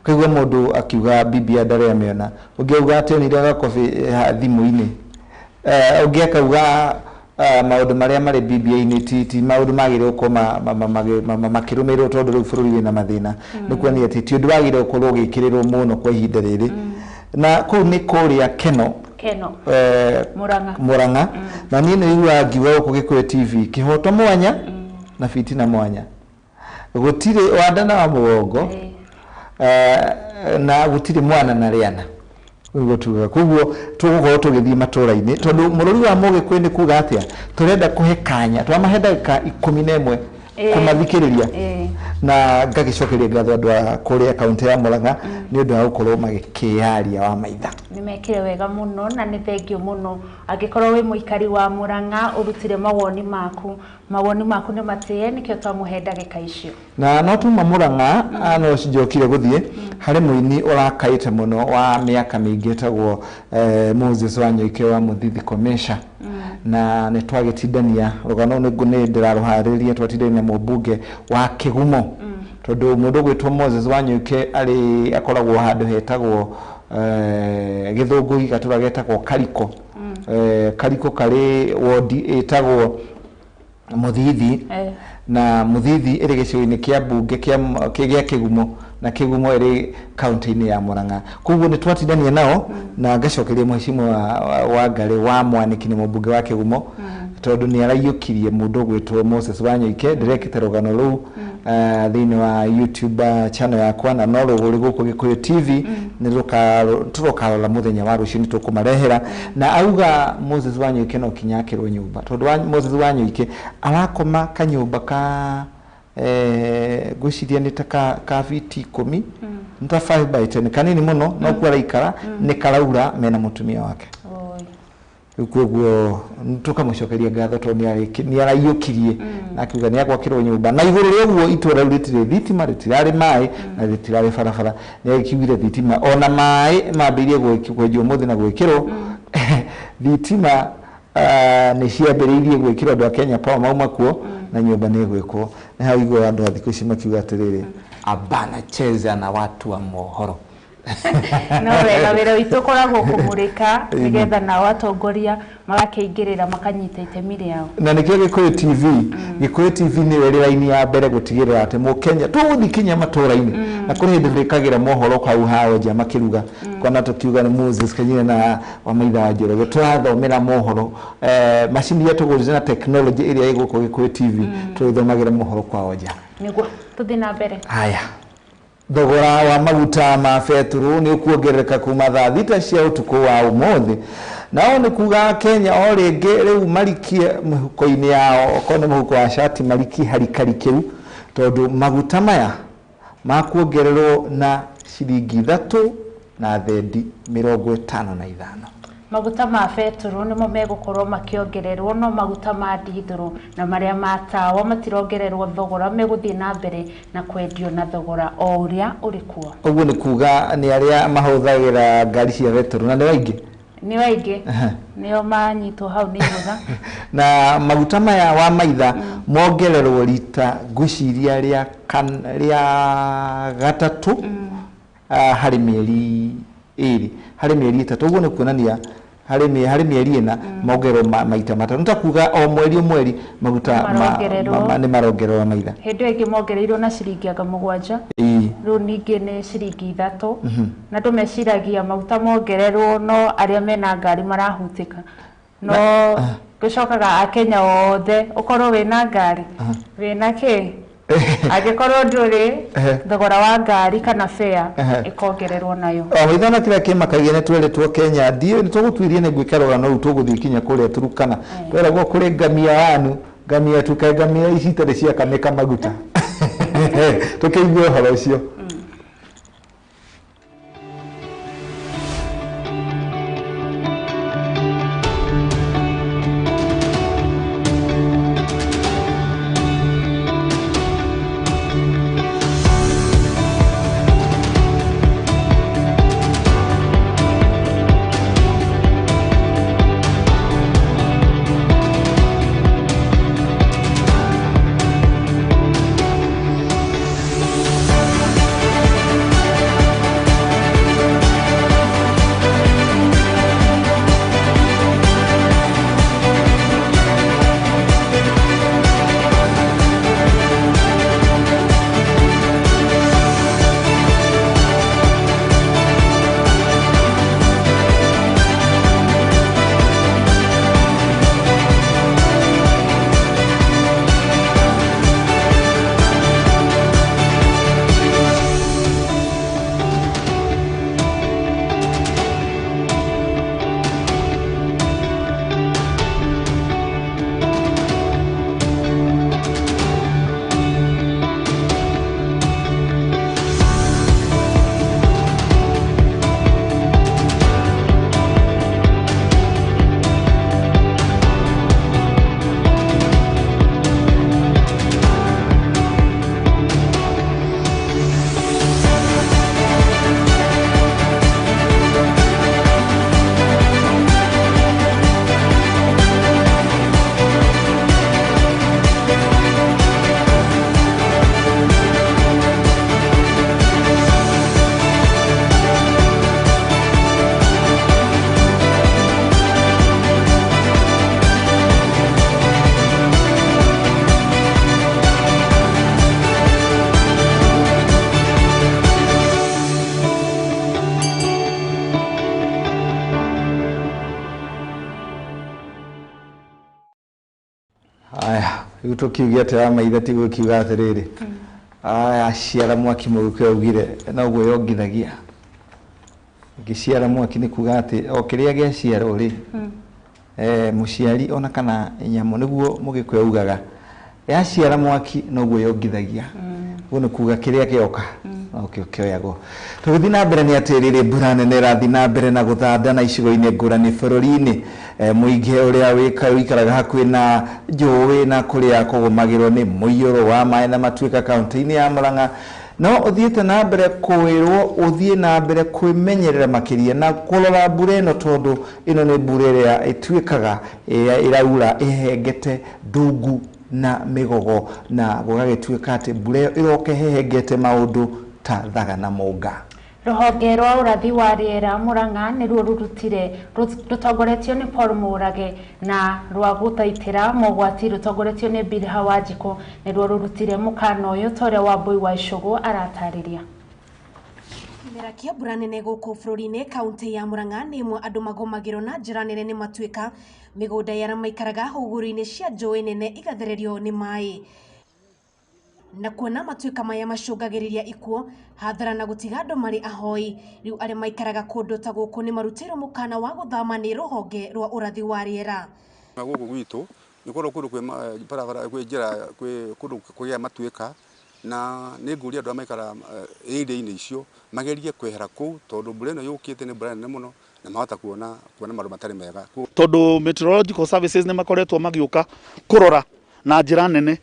Ũkaigua mũndũ akiuga BBI ndarĩ amĩona, ũngĩ auga atĩ onire gakobi thimũ-inĩ, ũngĩ akauga maũndũ marĩa marĩ BBI-inĩ ti maũndũ magĩrĩirwo gũkorwo makĩrũmĩrĩrwo tondũ rĩu bũrũri wĩna mathĩna. Nĩ kuonania atĩ ti ũndũ wagĩrĩirwo gũkorwo ũgĩkĩrĩrwo mũno kwa ihinda rĩrĩ. Na kũu nĩ kũrĩa Keno. Keno. Murang'a. Murang'a. Na niĩ nĩ iguaga ngiuga gũkũ Gĩkũyũ TV kĩhoto mwanya na fitina mwanya, gũtirĩ wanda na wa mũgongo na gũtirĩ mwana na rĩana, ũguo tugaga. Koguo tũgũkorwo tũgĩthiĩ matũra-inĩ tondũ mũrũri wa Mũgĩkũyũ nĩ kuga atĩa, tũrenda kũhe kanya, twamahe ndagĩka 11 kũmathikĩrĩria. Na ngagĩcokeria ngatho andũ a kũrĩa kaũntĩ ya Murang'a nĩ ũndũ wa gũkorwo magĩkĩyaria wa maitha. Nĩ mekire wega mũno na nĩ thengio mũno. Angĩkorwo wĩ mũikari wa Murang'a ũrutire mawoni maku, mawoni maku nĩ matĩe, nĩkĩo twamũhe ndagĩka icio. Na no tuma Murang'a no njokire gũthiĩ harĩ mũini ũrakaĩte mũno wa mĩaka mĩingĩ etagwo Moses Wanyoike wa Mũthithi Komesha. Na nĩ twagĩtindania rũgano nĩ ndĩrarũharĩria, twatindania na mũmbunge wa Kĩgumo tondũ mũndũ ũgwĩtwo Moses Wanyoike arĩ akoragwo handũ hetagwo Gĩthũngũri, gatũra getagwo Kariko. Kariko karĩ wodi ĩtagwo Mũthithi, na Mũthithi ĩrĩ gĩcigo-inĩ kĩa mbunge kĩa Kĩgumo, na Kĩgumo ĩrĩ kaunti-inĩ ya Murang'a. Koguo nĩ twatindania nao na ngacokeria mheshimiwa wa Ngarĩ wa Mwanĩki nĩ mũmbunge wa Kĩgumo tondũ nĩ araiyũkirie mũndũ ũgwĩtwo Moses Wanyoike. Ndĩrekĩte rũgano rũu thĩinĩ wa YouTube channel yakwa na no rũgũrĩ gũkũ Gĩkũyũ TV nĩ tũrokarora mũthenya wa rũciũ nĩ tũkũmarehera. Na auga Moses Wanyoike no kinya akĩrwo nyũmba tondũ Moses Wanyoike arakoma kanyũmba ka ngwĩciria nĩ ta ka fiti 10, nĩ ta 5 by 10, kanini mũno, no kuo araikara nĩ karaura mena mũtumia wake. Rĩu koguo tũkamũcokeria ngatho tondũ nĩ araiyũkirie na akiuga nĩ agwakĩrwo nyũmba. Na igũrũ rĩa ũguo itũra rĩu rĩtirĩ thitima, rĩtirarĩ maĩ na rĩtirarĩ barabara. Nĩ agĩkiugire thitima ona maĩ mambĩrĩirie kwenjwo ũmũthĩ na gwĩkĩrwo thitima nĩ ciambĩrĩirie gwĩkĩrwo andũ a Kenya Power mauma kuo na nyũmba nĩ ĩgwĩkwo. Nĩ hau igũrũ andũ a thikũ ici makiuga atĩrĩrĩ, abana cheza na watu wa mohoro. No wega, wĩra witũ ũkoragwo kũmũrĩka nĩgetha nao atongoria magakĩingĩrĩra makanyita itemi rĩao. Na nĩkĩo Gĩkũyũ TV, Gĩkũyũ TV nĩyo ĩrĩ raini ya mbere gũtigĩrĩra atĩ mũkenya tũgũthiĩ kinya matũra-inĩ. Na kũrĩ hĩndĩ twĩkagĩra mohoro kau hao nja makĩruga, kwana tũkiuga nĩ Moses Kanyire na Wamaitha wa Njoroge tũrathomera mohoro macini iria tũgũrĩte na tekinoronjĩ ĩrĩa ĩ gũkũ Gĩkũyũ TV, tũgĩthomagĩra mohoro kwao nja. Nĩguo tũthiĩ na mbere. Haya, thogora wa maguta ma betũrũ nĩ ũkuongerereka kuma thaa 6 cia ũtukũ wa ũmũthĩ. Nao nĩ kuga Kenya o rĩngĩ rĩu marikie mĩhuko-inĩ yao, okorwo nĩ mũhuko wa cati marikie harikarikĩru tondũ maguta maya makuongererwo na ciringi 3 na thendi 55. Maguta ma betũrũ nĩmo megũkorwo makĩongererwo, no maguta ma ndithũrũ na marĩa ma tawa matirongererwo thogora, megũthiĩ na mbere na kwendio na thogora o ũrĩa ũrĩ kuo. Ũguo nĩ kuga nĩ arĩa mahũthagĩra ngari cia betũrũ na nĩ aingĩ, nĩ aingĩ nĩo manyitwo hau nĩ igũtha. Na maguta maya wa maitha mongererwo rita ngwĩciria rĩa gatatũ harĩ mĩeri 2, harĩ mĩeri 3. Ũguo nĩ kuonania harĩ mĩeri 4 mongererwo maita matatũ. Nĩ ta kuga o mweri o mweri maguta nĩ marongererwo maitha. Hĩndĩ ĩyo ĩngĩ mongereirwo na ciringi anga 7, rĩu ningĩ nĩ ciringi 3. Na andũ meciragia maguta mongererwo no arĩa mena ngari marahutĩka, no gũcokaga akenya othe, ũkorwo wĩna ngari wĩna kĩ, angĩkorwo ndũrĩ, thogora wa ngari kana fare ĩkongererwo nayo. Maitha na kĩrĩa kĩmakagia nĩ twerĩtwo Kenya ndiũ nĩ tũgũtuirie nĩ gwĩka rũgano rũu tũgũthiĩ kinya kũrĩa Turukana, tweragwo kũrĩ ngamia wanu, ngamia tukae ngamia ici itarĩ ciakamĩka maguta. Tũkĩigue ũhoro ũcio. Rĩu tũkiuge atĩ wa maithe ti gũkiuga atĩrĩrĩ, aciara mwaki mũgĩkũyũ augire noguo yongithagia. Ngĩciara mwaki nĩ kuga atĩ o kĩrĩa gĩaciarwo rĩ, mũciari ona kana nyamũ nĩguo mũgĩkũyũ augaga yaciara mwaki noguo yongithagia. Ũguo nĩ kuga kĩrĩa gĩoka nokĩo kĩoyagwo. Tũgĩthiĩ na mbere nĩ atĩ rĩrĩ mbura nene ĩrathiĩ na mbere na gũthanda na icigo-inĩ ngũrani bũrũri-inĩ. Mũingĩ ũrĩa wĩikaraga hakuhĩ na njũĩ na kũrĩa kũgũmagĩrwo nĩ mũiyũro wa maĩ na matuĩka kaunti-inĩ ya Murang'a no ũthiĩte na mbere kwĩrwo ũthiĩ na mbere kwĩmenyerera makĩria na kũrora mbura ĩno tondũ ĩno nĩ mbura ĩrĩa ĩtuĩkaga ĩraura ĩhengete ndungu na mĩgogo na gũgagĩtuĩka atĩ mbura ĩyo ĩroka ĩhehengete maũndũ ta thaga na mũnga. Rũhonge rwa ũrathi wa rĩera Murang'a nĩruo rũrutire rũtongoretio nĩ Paul Mũrage na rwa gũthaitĩra mogwati rũtongoretio nĩ Bilha Wanjikũ nĩruo rũrutire mũkana ũyũ ta ũrĩa Wambui wa Icũgũ aratarĩria. Kĩmera kĩa mbura nene gũkũ bũrũri-inĩ kaunti ya Murang'a nĩ ĩmwe andũ magũmagĩrwo na njĩra nene nĩ matuĩka mĩgũnda ya arĩa maikaraga hũgũrũ-inĩ cia njũĩ nene igathererio nĩ maĩ. Na kuona matuĩka maya macũngagĩrĩria ikuũ, hathara na gũtiga andũ marĩ ahoi. Rĩu arĩa maikaraga kũndũ ta gũkũ nĩ marutĩirwo mũkana wa gũthama nĩ rũhonge rwa ũrathi wa rĩera. Gũkũ gwitũ nĩ kũndũ kũndũ kwĩ barabara kwĩ njĩra kwĩ kũndũ kũgĩa matuĩka na nĩ ngũria andũ arĩa maikaraga area-inĩ icio magerie kwehera kũu tondũ mbura ĩno yũkĩte nĩ mbura nene mũno na mahota kuona maũndũ matarĩ mega. Tondũ meteorological services nĩ makoretwo magĩũka kũrora na njĩra nene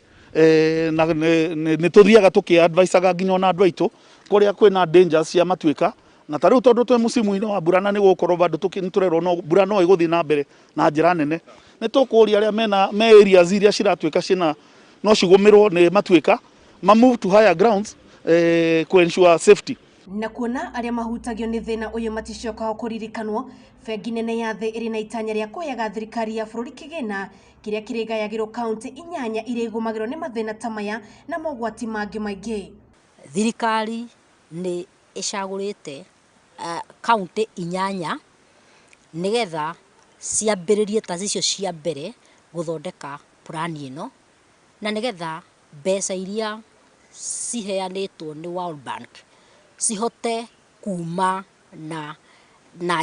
na nĩ tũthiaga tũkĩ-advisaga nginya ona andũ aitũ kũrĩa kwĩna dangers cia matuĩka na ta rĩu tondũ twĩ mũcimu-inĩ wa mbura na nĩ gũgũkorwo bado nĩtũrerwo no mbura no ĩgũthiĩ na mbere na njĩra nene nĩ tũkũria arĩa mena me areas iria ciratuĩka ciĩna no cigũmĩrwo nĩ matuĩka ma move to higher grounds ku ensure safety. Na kuona arĩa mahutagio nĩ thĩna ũyũ maticokaga kũririkanwo, bengi nene ya thĩ ĩrĩ na itanya rĩa kũheaga thirikari ya bũrũri kĩgĩna kĩrĩa kĩrĩgayagĩrwo kaunti 8 iria igũmagĩrwo nĩ mathĩna ta maya na mogwati mangĩ maingĩ. Thirikari nĩ ĩcagũrĩte kaunti 8 nĩgetha ciambĩrĩrie ta icio cia mbere gũthondeka purani ĩno na nĩgetha mbeca iria ciheanĩtwo nĩ World Bank cihote kuma na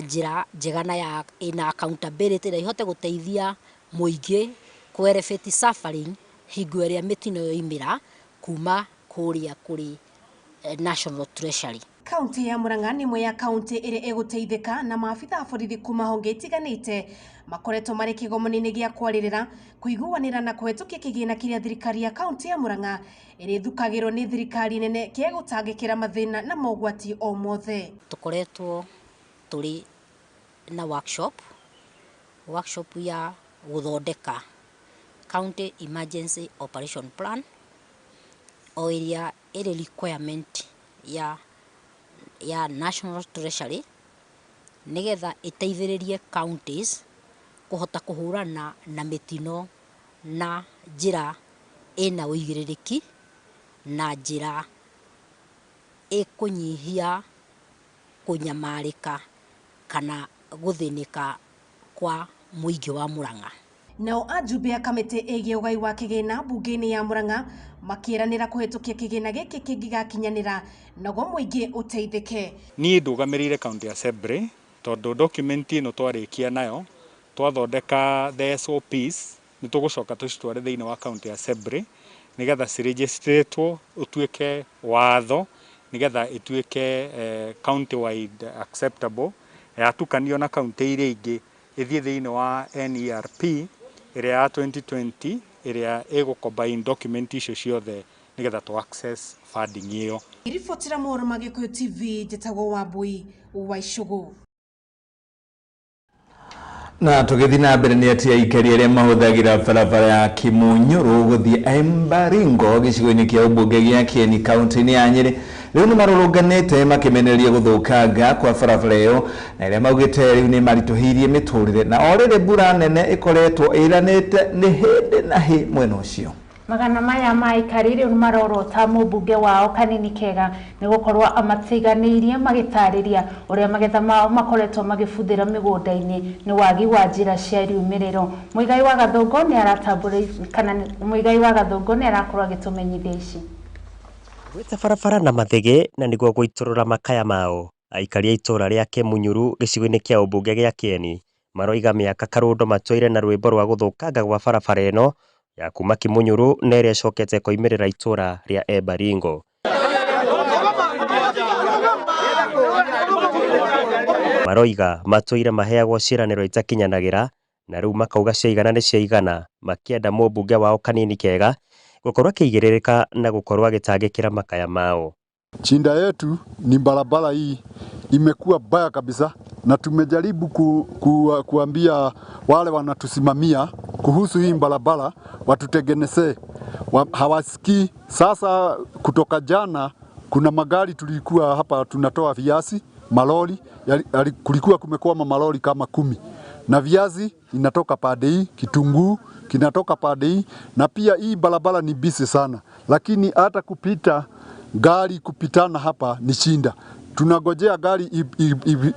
njĩra njega na ya ina accountability na ihote gũteithia mũingĩ kũ elevate suffering hingo ĩrĩa mĩtino yoimĩra kuma kũrĩa kũrĩ National Treasury. Kaunti ya Murang'a nĩ ĩmwe ya kaunti ĩrĩa ĩgũteithĩka na maabitha a borithi kuma honge itiganĩte makoretwo marĩ kĩgomano-inĩ gĩa kwarĩrĩra kũiguanĩra na kũhetũkia kĩgĩna kĩrĩa thirikari ya kaunti ya Murang'a ĩrĩthukagĩrwo nĩ thirikari nene kĩa gũtangĩkĩra mathĩna na mogwati o mothe. Tũkoretwo tũrĩ na workshop ya gũthondeka County Emergency Operation Plan o ĩrĩa ĩrĩ requirement ya National Treasury nĩgetha ĩteithĩrĩrie counties kũhota kũhũrana na mĩtino na njĩra ĩna ũigĩrĩrĩki na njĩra ĩkũnyihia kũnyamarĩka kana gũthĩnĩka kwa mũingĩ wa Murang'a. Nao ajumbe a kamĩtĩ ĩgiĩ ũgai wa kĩgĩna mbunge-inĩ ya Murang'a makĩĩranĩra kũhetũkia kĩgĩna gĩkĩ kĩngĩgakinyanĩra naguo mũingĩ ũteithĩke. Niĩ ndũgamĩrĩire County Assembly tondũ document ĩno twarĩkia nayo twathondeka the SOPs nĩ tũgũcoka tũcitware thĩinĩ wa County Assembly nĩgetha ciregistrĩtwo ũtuĩke watho nĩgetha ĩtuĩke county wide acceptable yatukanio na county iria ingĩ ĩthiĩ thĩinĩ wa NERP ĩrĩa ya 2020 ĩrĩa ĩgũ-combine document icio ciothe nĩgetha tũ access funding ĩyo. Iribotera mohoro ma Gĩkũyũ TV njĩtagwo Wambui wa Icũgũ. Na tũgĩthiĩ na mbere nĩ atĩ aikari arĩa mahũthagĩra barabara ya Kimunyũrũ gũthiĩ Embaringo gĩcigo-inĩ kĩa ũmbunge gĩa Kieni kaunti-inĩ ya Nyĩrĩ rĩu nĩ marũrũnganĩte makĩmenereria gũthũkanga kwa barabara ĩyo na ĩrĩa maugĩte rĩu nĩ maritũhĩirie mĩtũrĩre na o rĩrĩ mbura nene ĩkoretwo ĩranĩte nĩ hĩndĩ na hĩ mwena ũcio. Magana maya ma aikari rĩu marorota mũmbunge wao Kanini Kega nĩ gũkorwo amatiganĩirie magĩtarĩria ũrĩa magetha mao makoretwo magĩbuthĩra mĩgũnda-inĩ nĩ wagi wa njĩra cia riumĩrĩro. Mũigai wa Gathũngũ nĩ aratambũra kana Mũigai wa Gathũngũ nĩ arakorwo agĩtũmenyithia ici. Gwĩta barabara na mathĩgĩ na nĩguo gũitũrũra makaya mao, aikari a itũra rĩa Kĩmunyuru gĩcigo-inĩ kĩa ũmbunge gĩa Kĩeni maroiga mĩaka karũndo matũire na rwĩmbo rwa gũthũkanga gwa barabara ĩno ya kuma Kimunyuru na ĩrĩa ĩcokete ĩkoimĩrĩra itũra rĩa Embaringo. Maroiga matũire maheagwo ciĩranĩro itakinyanagĩra na rĩu makauga ciaigana nĩ ciaigana, makĩenda mũmbunge wao Kanini Kega gũkorwo akĩigĩrĩrĩka na gũkorwo agĩtangĩkĩra makaya mao. Chinda yetu ni barabara hii imekuwa baya kabisa, na tumejaribu kuambia wale wanatusimamia kuhusu hii barabara watutengenezee, hawasikii. Sasa kutoka jana kuna magari tulikuwa hapa tunatoa viazi, malori, kulikuwa kumekwama malori kama 10 na viazi inatoka pande hii, kitunguu kinatoka pande hii, na pia hii barabara ni busy sana, lakini hata kupita gari kupitana hapa ni shinda. Tunagojea gari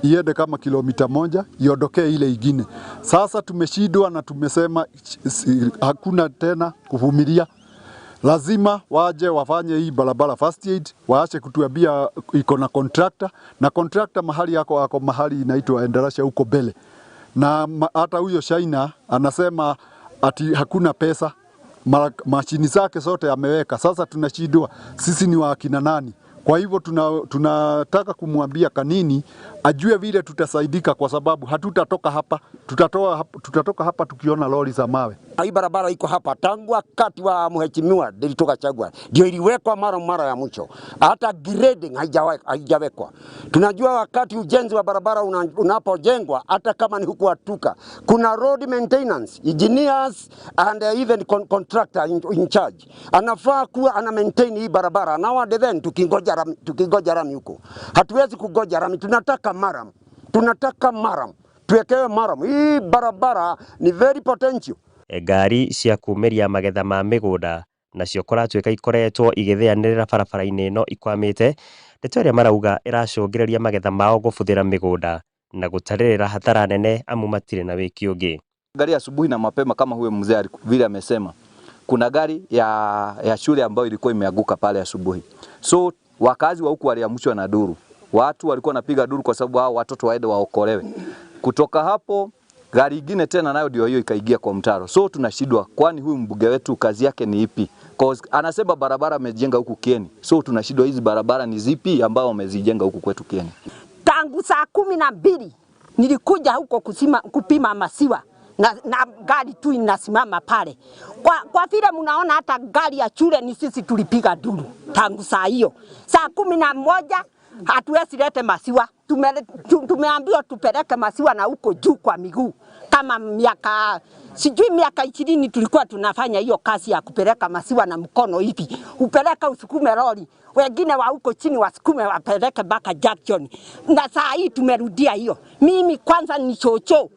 iende kama kilomita 1 iondokee ile ingine. Sasa tumeshindwa na tumesema hakuna tena kuvumilia. Lazima waje wafanye hii barabara first aid, waache kutuambia iko na contractor, na contractor mahali yako ako mahali inaitwa Endarasha huko mbele. Na hata huyo China anasema ati hakuna pesa, mashini zake zote ameweka. Sasa tunashindwa sisi ni wa akina nani? Kwa hivyo tunataka kumwambia Kanini ajue vile tutasaidika, kwa sababu hatutatoka hapa, tutatoka hapa tukiona lori za mawe. Hii barabara iko hapa tangu wakati wa mheshimiwa Ndiritu Gachagua, ndio iliwekwa mara ya mwisho. Hata grading haijawekwa. Tunajua wakati ujenzi wa barabara unapojengwa, hata kama ni huku Atuka, kuna road maintenance engineers and even contractor in charge anafaa kuwa ana maintain hii barabara. Now then tukingoja rami huko, hatuwezi kugoja rami. Tunataka maram, tunataka maram, tuwekewe maram. Hii barabara ni very potential. Ngari cia kumiria magetha ma mĩgũnda nacio kũratuĩka ikoretwo igĩthĩanĩrĩra barabara-inĩ ĩno ikwamĩte, ndeto ĩrĩa marauga ĩracũngĩrĩria magetha mao gũbuthĩra mĩgũnda na gũtarĩrĩra hathara nene amu matirĩ na wĩki ũngĩ. Gari asubuhi na mapema kama huyo mzee vile amesema, kuna gari ya shule ambayo ilikuwa imeanguka pale asubuhi. So wakazi wa huku waliamshwa na duru. Watu walikuwa wanapiga duru kwa sababu hao watoto waende waokolewe. Kutoka hapo gari ingine tena nayo ndio hiyo ikaingia kwa mtaro. So tunashindwa, kwani huyu mbunge wetu kazi yake ni ipi? Cause anasema barabara amejenga huku Kieni. So tunashindwa hizi barabara ni zipi ambao wamezijenga huku kwetu Kieni. Tangu saa 12 nilikuja huko kupima masiwa na gari tu inasimama pale. Kwa vile mnaona hata gari ya shule ni sisi tulipiga duru tangu saa hiyo. Saa 11 hatuwezi lete masiwa. Tumeambiwa tupeleke masiwa na huko juu kwa miguu. Kama miaka sijui miaka 20 tulikuwa tunafanya hiyo kazi ya kupeleka masiwa na mkono hivi. Upeleka usukume lori, wengine wa huko chini wasukume wapeleke mpaka Jackson. Na saa hii tumerudia hiyo. Mimi kwanza ni chocho.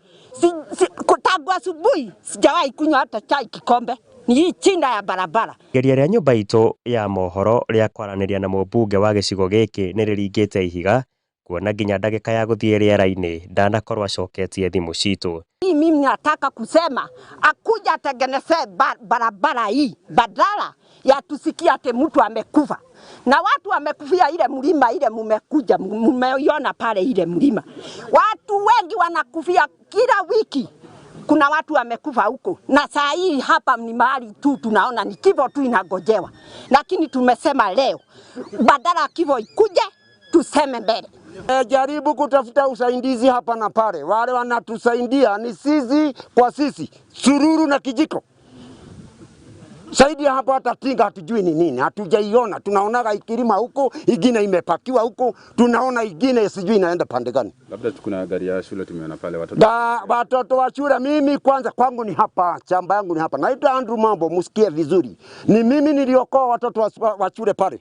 Tangu asubuhi sijawahi kunywa hata chai kikombe. Ni chinda ya barabara. Igeria rĩa nyũmba itũ ya mohoro rĩa kwaranĩria na mũmbunge wa gĩcigo gĩkĩ nĩ rĩringĩte ihiga, kuona nginya ndagĩka ya gũthiĩ rĩera-inĩ ndanakorwo acoketie thimũ citũ. Mimi nataka kusema akuja atengeneze barabara hii badala ya tusikia ati mtu amekufa. Na watu wamekufia ile mlima ile mumekuja mumeiona pale ile mlima. Watu wengi wanakufia kila wiki. Kuna watu wamekufa huko. Na saa hii hapa ni mahali tu tunaona ni kifo tu inagojewa. Lakini tumesema leo badala kifo ikuje tuseme mbele. Jaribu kutafuta usaidizi hapa na pale. Wale wanatusaidia ni sisi kwa sisi, sururu na kijiko. Zaidi hapo hata tinga hatujui ni nini, hatujaiona. Tunaonaga ikilima huko, ingine imepakiwa huko, tunaona ingine sijui inaenda pande gani. Labda kuna gari ya shule tumeona pale watoto. Watoto wa shule, mimi kwanza kwangu ni hapa, shamba yangu ni hapa. Naitwa Andrew Mambo, msikie vizuri. Ni mimi niliokoa watoto wa shule pale.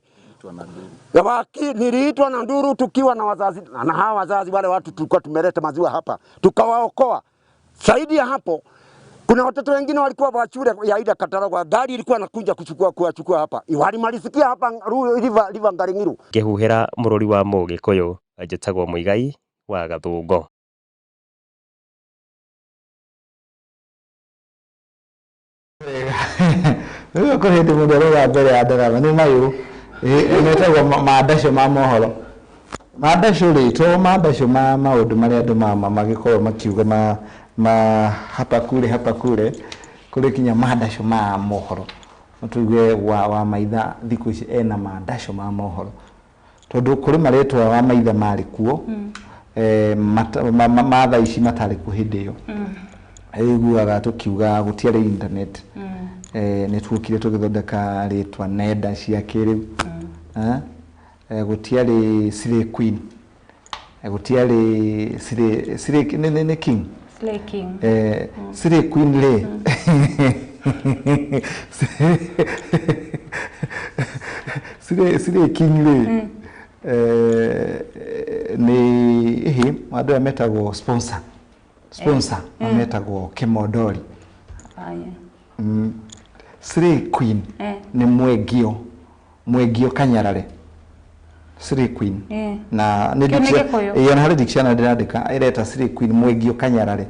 Niliitwa na nduru tukiwa na wazazi, na hawa wazazi wale watu tulikuwa tumeleta maziwa hapa, tukawaokoa. Zaidi ya hapo Kuna watoto wengine walikuwa wa shule ya Ida Kataragwa, gari ilikuwa nakuja kuchukua kuwachukua hapa, walimalizikia hapa River Ngaringiru. Ngĩhuhĩra mũrũri wa Mũgĩkũyũ, njĩtagwo Mũigai wa Gathũngũ. Rĩu kũrĩ hĩndĩ mũndũ arauga mbere ya ndarama nĩ mayũ metagwo mandaco ma mohoro. Mandaco rĩ, to mandaco ma maũndũ marĩa andũ magĩkorwo makiuga ma hapa kule kũrĩ kinya mandaco ma mohoro. No tuge wa maitha thikũ ici ena mandaco ma mohoro, tondũ kũrĩ marĩtwa wa maitha marĩ kuo ma thaa ici matarĩ kuo hĩndĩ ĩyo. Iguaga tukiuga gũtiarĩ internet, nĩ tuokire tũgĩthondeka rĩtwa nenda cia kĩrĩu. Gũtiarĩ Slay Queen, gũtiarĩ Slay nĩ King. Slay King. Slay Queen rĩ, Slay King rĩ, nĩ ĩhĩ andũ aya metagwo sponsor mametagwo Kĩmondori. Slay Queen nĩ mwengio Kanyarare. Slay Queen na nĩ ĩyo harĩ dictionary ndĩrandĩka ĩreta Slay Queen mwengio Kanyarare.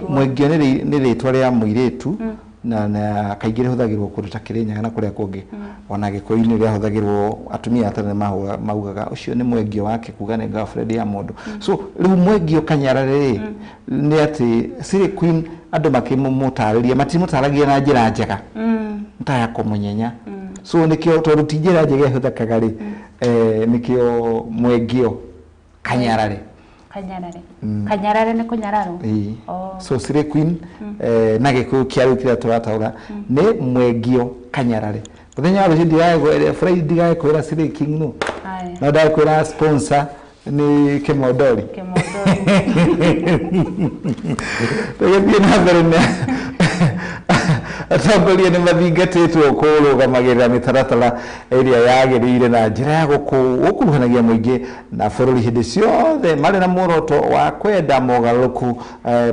Mwengio nĩ rĩtwa rĩa mũirĩtu na kaingĩ rĩhũthagĩrwo kũndũ ta Kĩrĩnyaga na kũrĩa kũngĩ. Ona Gĩkũyũ-inĩ rĩahũthagĩrwo atumia a tene maugaga ũcio nĩ mwengio wake, kuga nĩ girlfriend ya mũndũ. So rĩu mwengio Kanyarare rĩ, nĩ atĩ Slay Queen andũ makĩmũtarĩria matimũtaragia na njĩra njega, ta ya kũmũnyenya. So nĩkĩo tondũ ti njĩra njega ĩhũthĩkaga rĩ, nĩkĩo mwengio Kanyarare. Kanyarare. Kanyarare nĩ kũnyararwo. So Slay Queen na Gĩkũyũ kĩa rĩu kĩrĩa tũrataũra nĩ mwengio Kanyarare. Mũthenya wa rũciũ ndigagĩkwĩra Friday, ndigagĩkwĩra Slay King no. No ndagĩkwĩra sponsor nĩ Kĩmondori. Tũgĩthiĩ na mbere na atongoria nĩ mathingatĩtwo kũrũgamagĩrĩra mĩtaratara ĩrĩa yagĩrĩire na njĩra ya gũkuruhanagia mũingĩ na bũrũri hĩndĩ ciothe marĩ na muoroto wa kwenda mogarũrũku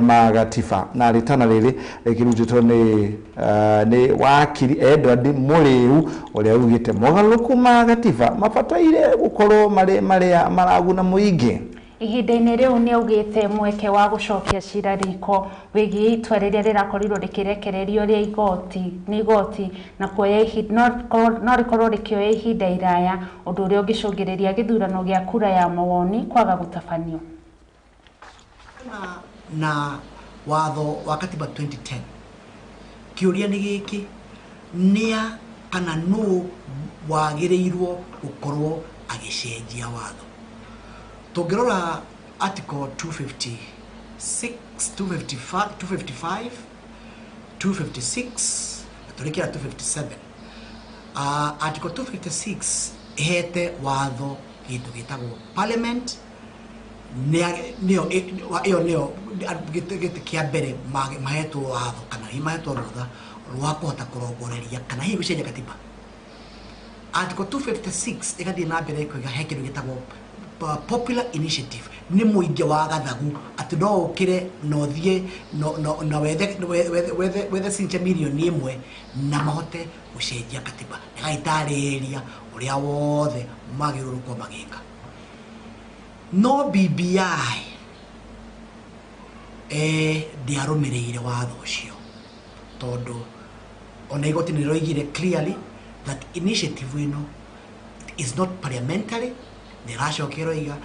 ma gatiba. Na rĩtana rĩrĩ rĩkĩrutĩtwo nĩ wakiri Edward Mũrĩu ũrĩa ugĩte mogarũrũku ma gatiba mabataire gũkorwo marĩ marĩa maraguna mũingĩ. Ihinda-inĩ rĩu nĩ augĩte mweke wa gũcokia cira riko wĩgiĩ itua rĩrĩa rĩrakorirwo rĩkĩrekererio rĩa igoti nĩ igoti na kuoya ihinda no rĩkorwo rĩkĩoya ihinda iraya, ũndũ ũrĩa ũngĩcũngĩrĩria gĩthurano gĩa kura ya mawoni kwaga gũtabanio. Na watho wa katiba 2010 kĩũria nĩ gĩkĩ, nĩa kana nũ wagĩrĩirwo gũkorwo agĩcenjia watho? Tũngĩrora article 256, 255, 255, 256 na tũrĩkĩra 257. Article 256 ĩhete watho kĩndũ gĩtagwo parliament, nĩyo ĩyo nĩyo gĩtĩ kĩa mbere mahetwo watho kana hihi mahetwo rũtha rwa kũhota kũrongoreria kana hihi gũcenjia katiba. Article 256 ĩgathiĩ na mbere ĩkoiga he kĩndũ gĩtagwo popular initiative, nĩ mũingĩ wa gathagu atĩ no ũkĩre na ũthiĩ na wethe signature mirioni 1 na mahote gũcenjia katiba, ĩgaitarĩria ũrĩa wothe magĩrĩirwo gũkorwo magĩka. No BBI ndĩarũmĩrĩire watho ũcio, tondũ ona igoti nĩ rĩroigire clearly that initiative ĩno is not parliamentary. Nĩracokia ĩroiga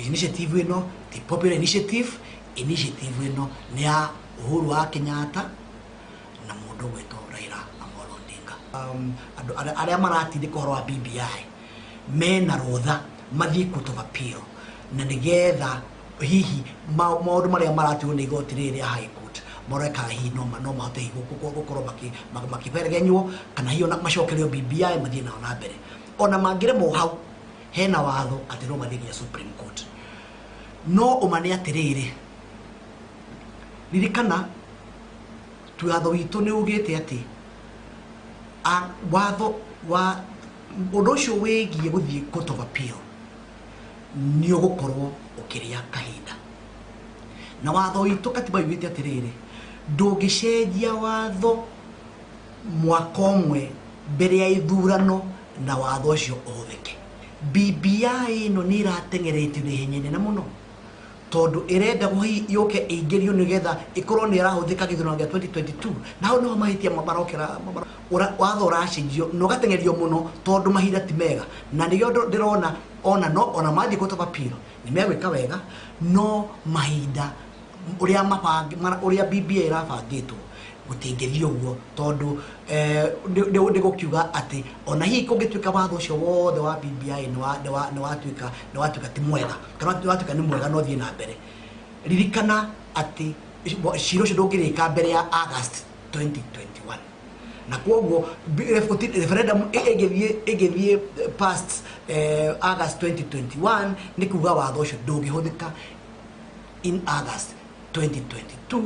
initiative ĩno ti popular initiative, initiative ĩno nĩ ya Uhuru wa Kenyatta na mũndũ ũgwĩtwo Raila Amolo Odinga. Andũ arĩa maratindĩka ũhoro wa BBI mena rũtha mathiĩ court of appeal, na nĩgetha hihi maũndũ marĩa maratuo nĩ igoti rĩrĩ rĩa High Court marore kana hihi no mahote hihi gũkorwo makĩberegenywo kana hihi ona macokerio BBI mathiĩ nao na mbere. Ona mangĩremwo hau, hena watho atĩ no mathiĩ nginya Supreme Court. No ũma nĩ atĩrĩrĩ, ririkana watho witũ nĩ ugĩte atĩ watho wa ũndũ ũcio wĩgiĩ gũthiĩ court of appeal nĩ ũgũkorwo ũkĩrĩa kahinda. Na watho witũ katiba yugĩte atĩrĩrĩ, Ndũngĩcenjia watho mwaka ũmwe mbere ya ithurano na watho ũcio ũhũthĩke. BBI ĩno nĩ ĩrateng'eretio na ihenya inene mũno tondũ ĩrenda yũke ĩingĩrio nĩgetha ĩkorwo nĩ ĩrahũthĩka gĩthurano gĩa 2022 na hau nĩho mahĩtia marokera. Watho ũracenjio na ũgateng'erio mũno tondũ mahinda ti mega, na nĩkĩo ndĩrona ona no ona mathiĩ court of appeal nĩ megwĩka wega, no mahinda ũrĩa ũrĩa BBI ĩrabangĩtwo gũtingĩthiĩ ũguo tondũ nĩ gũkiuga atĩ ona hihi kũngĩtuĩka watho ũcio wothe wa BBI nĩ watuĩka ti mwega kana nĩ watuĩka nĩ mwega no thiĩ na mbere, ririkana atĩ cira ũcio ndũngĩrĩka mbere ya August 2021, na kwoguo referendum ĩngĩthiĩ past August 2021 nĩ kuga watho ũcio ndũngĩhũthĩka in August 2022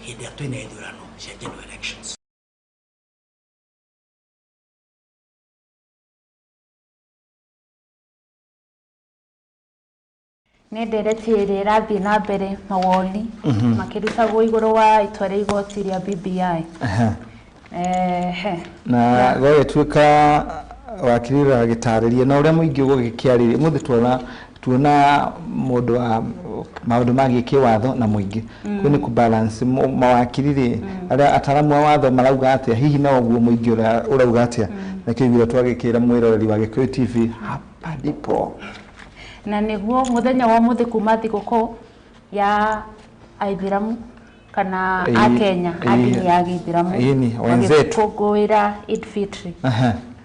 hĩndĩ ĩrĩa twĩna ithurano cia general elections. Nĩ ndereti ĩrĩa ĩrathiĩ na mbere, mawoni makĩrutagwo igũrũ wa itua rĩa igoti rĩa BBI. Ehe. Na gũgĩtuĩka wakiri ũragĩtarĩria na ũrĩa mũingĩ ũgũgĩkĩarĩria ũmũthĩ, tuona mũndũ wa maũndũ magiĩ kĩwatho na mũingĩ. Kwĩ nĩ kũbalance mawakiri rĩ, arĩa ataramu a watho marauga atĩa, hihi na ũguo mũingĩ ũrauga atĩa, na kĩo igũrũ twagĩkĩra mwĩroreri wa Gĩkũyũ TV hapa ndipo. Na nĩguo mũthenya wa ũmũthĩ kuma thigũkũ ya aithĩramu kana akenya a ndini ya gĩithĩramu Ĩni, wenzetu. magĩkũngũĩra Eid Fitri.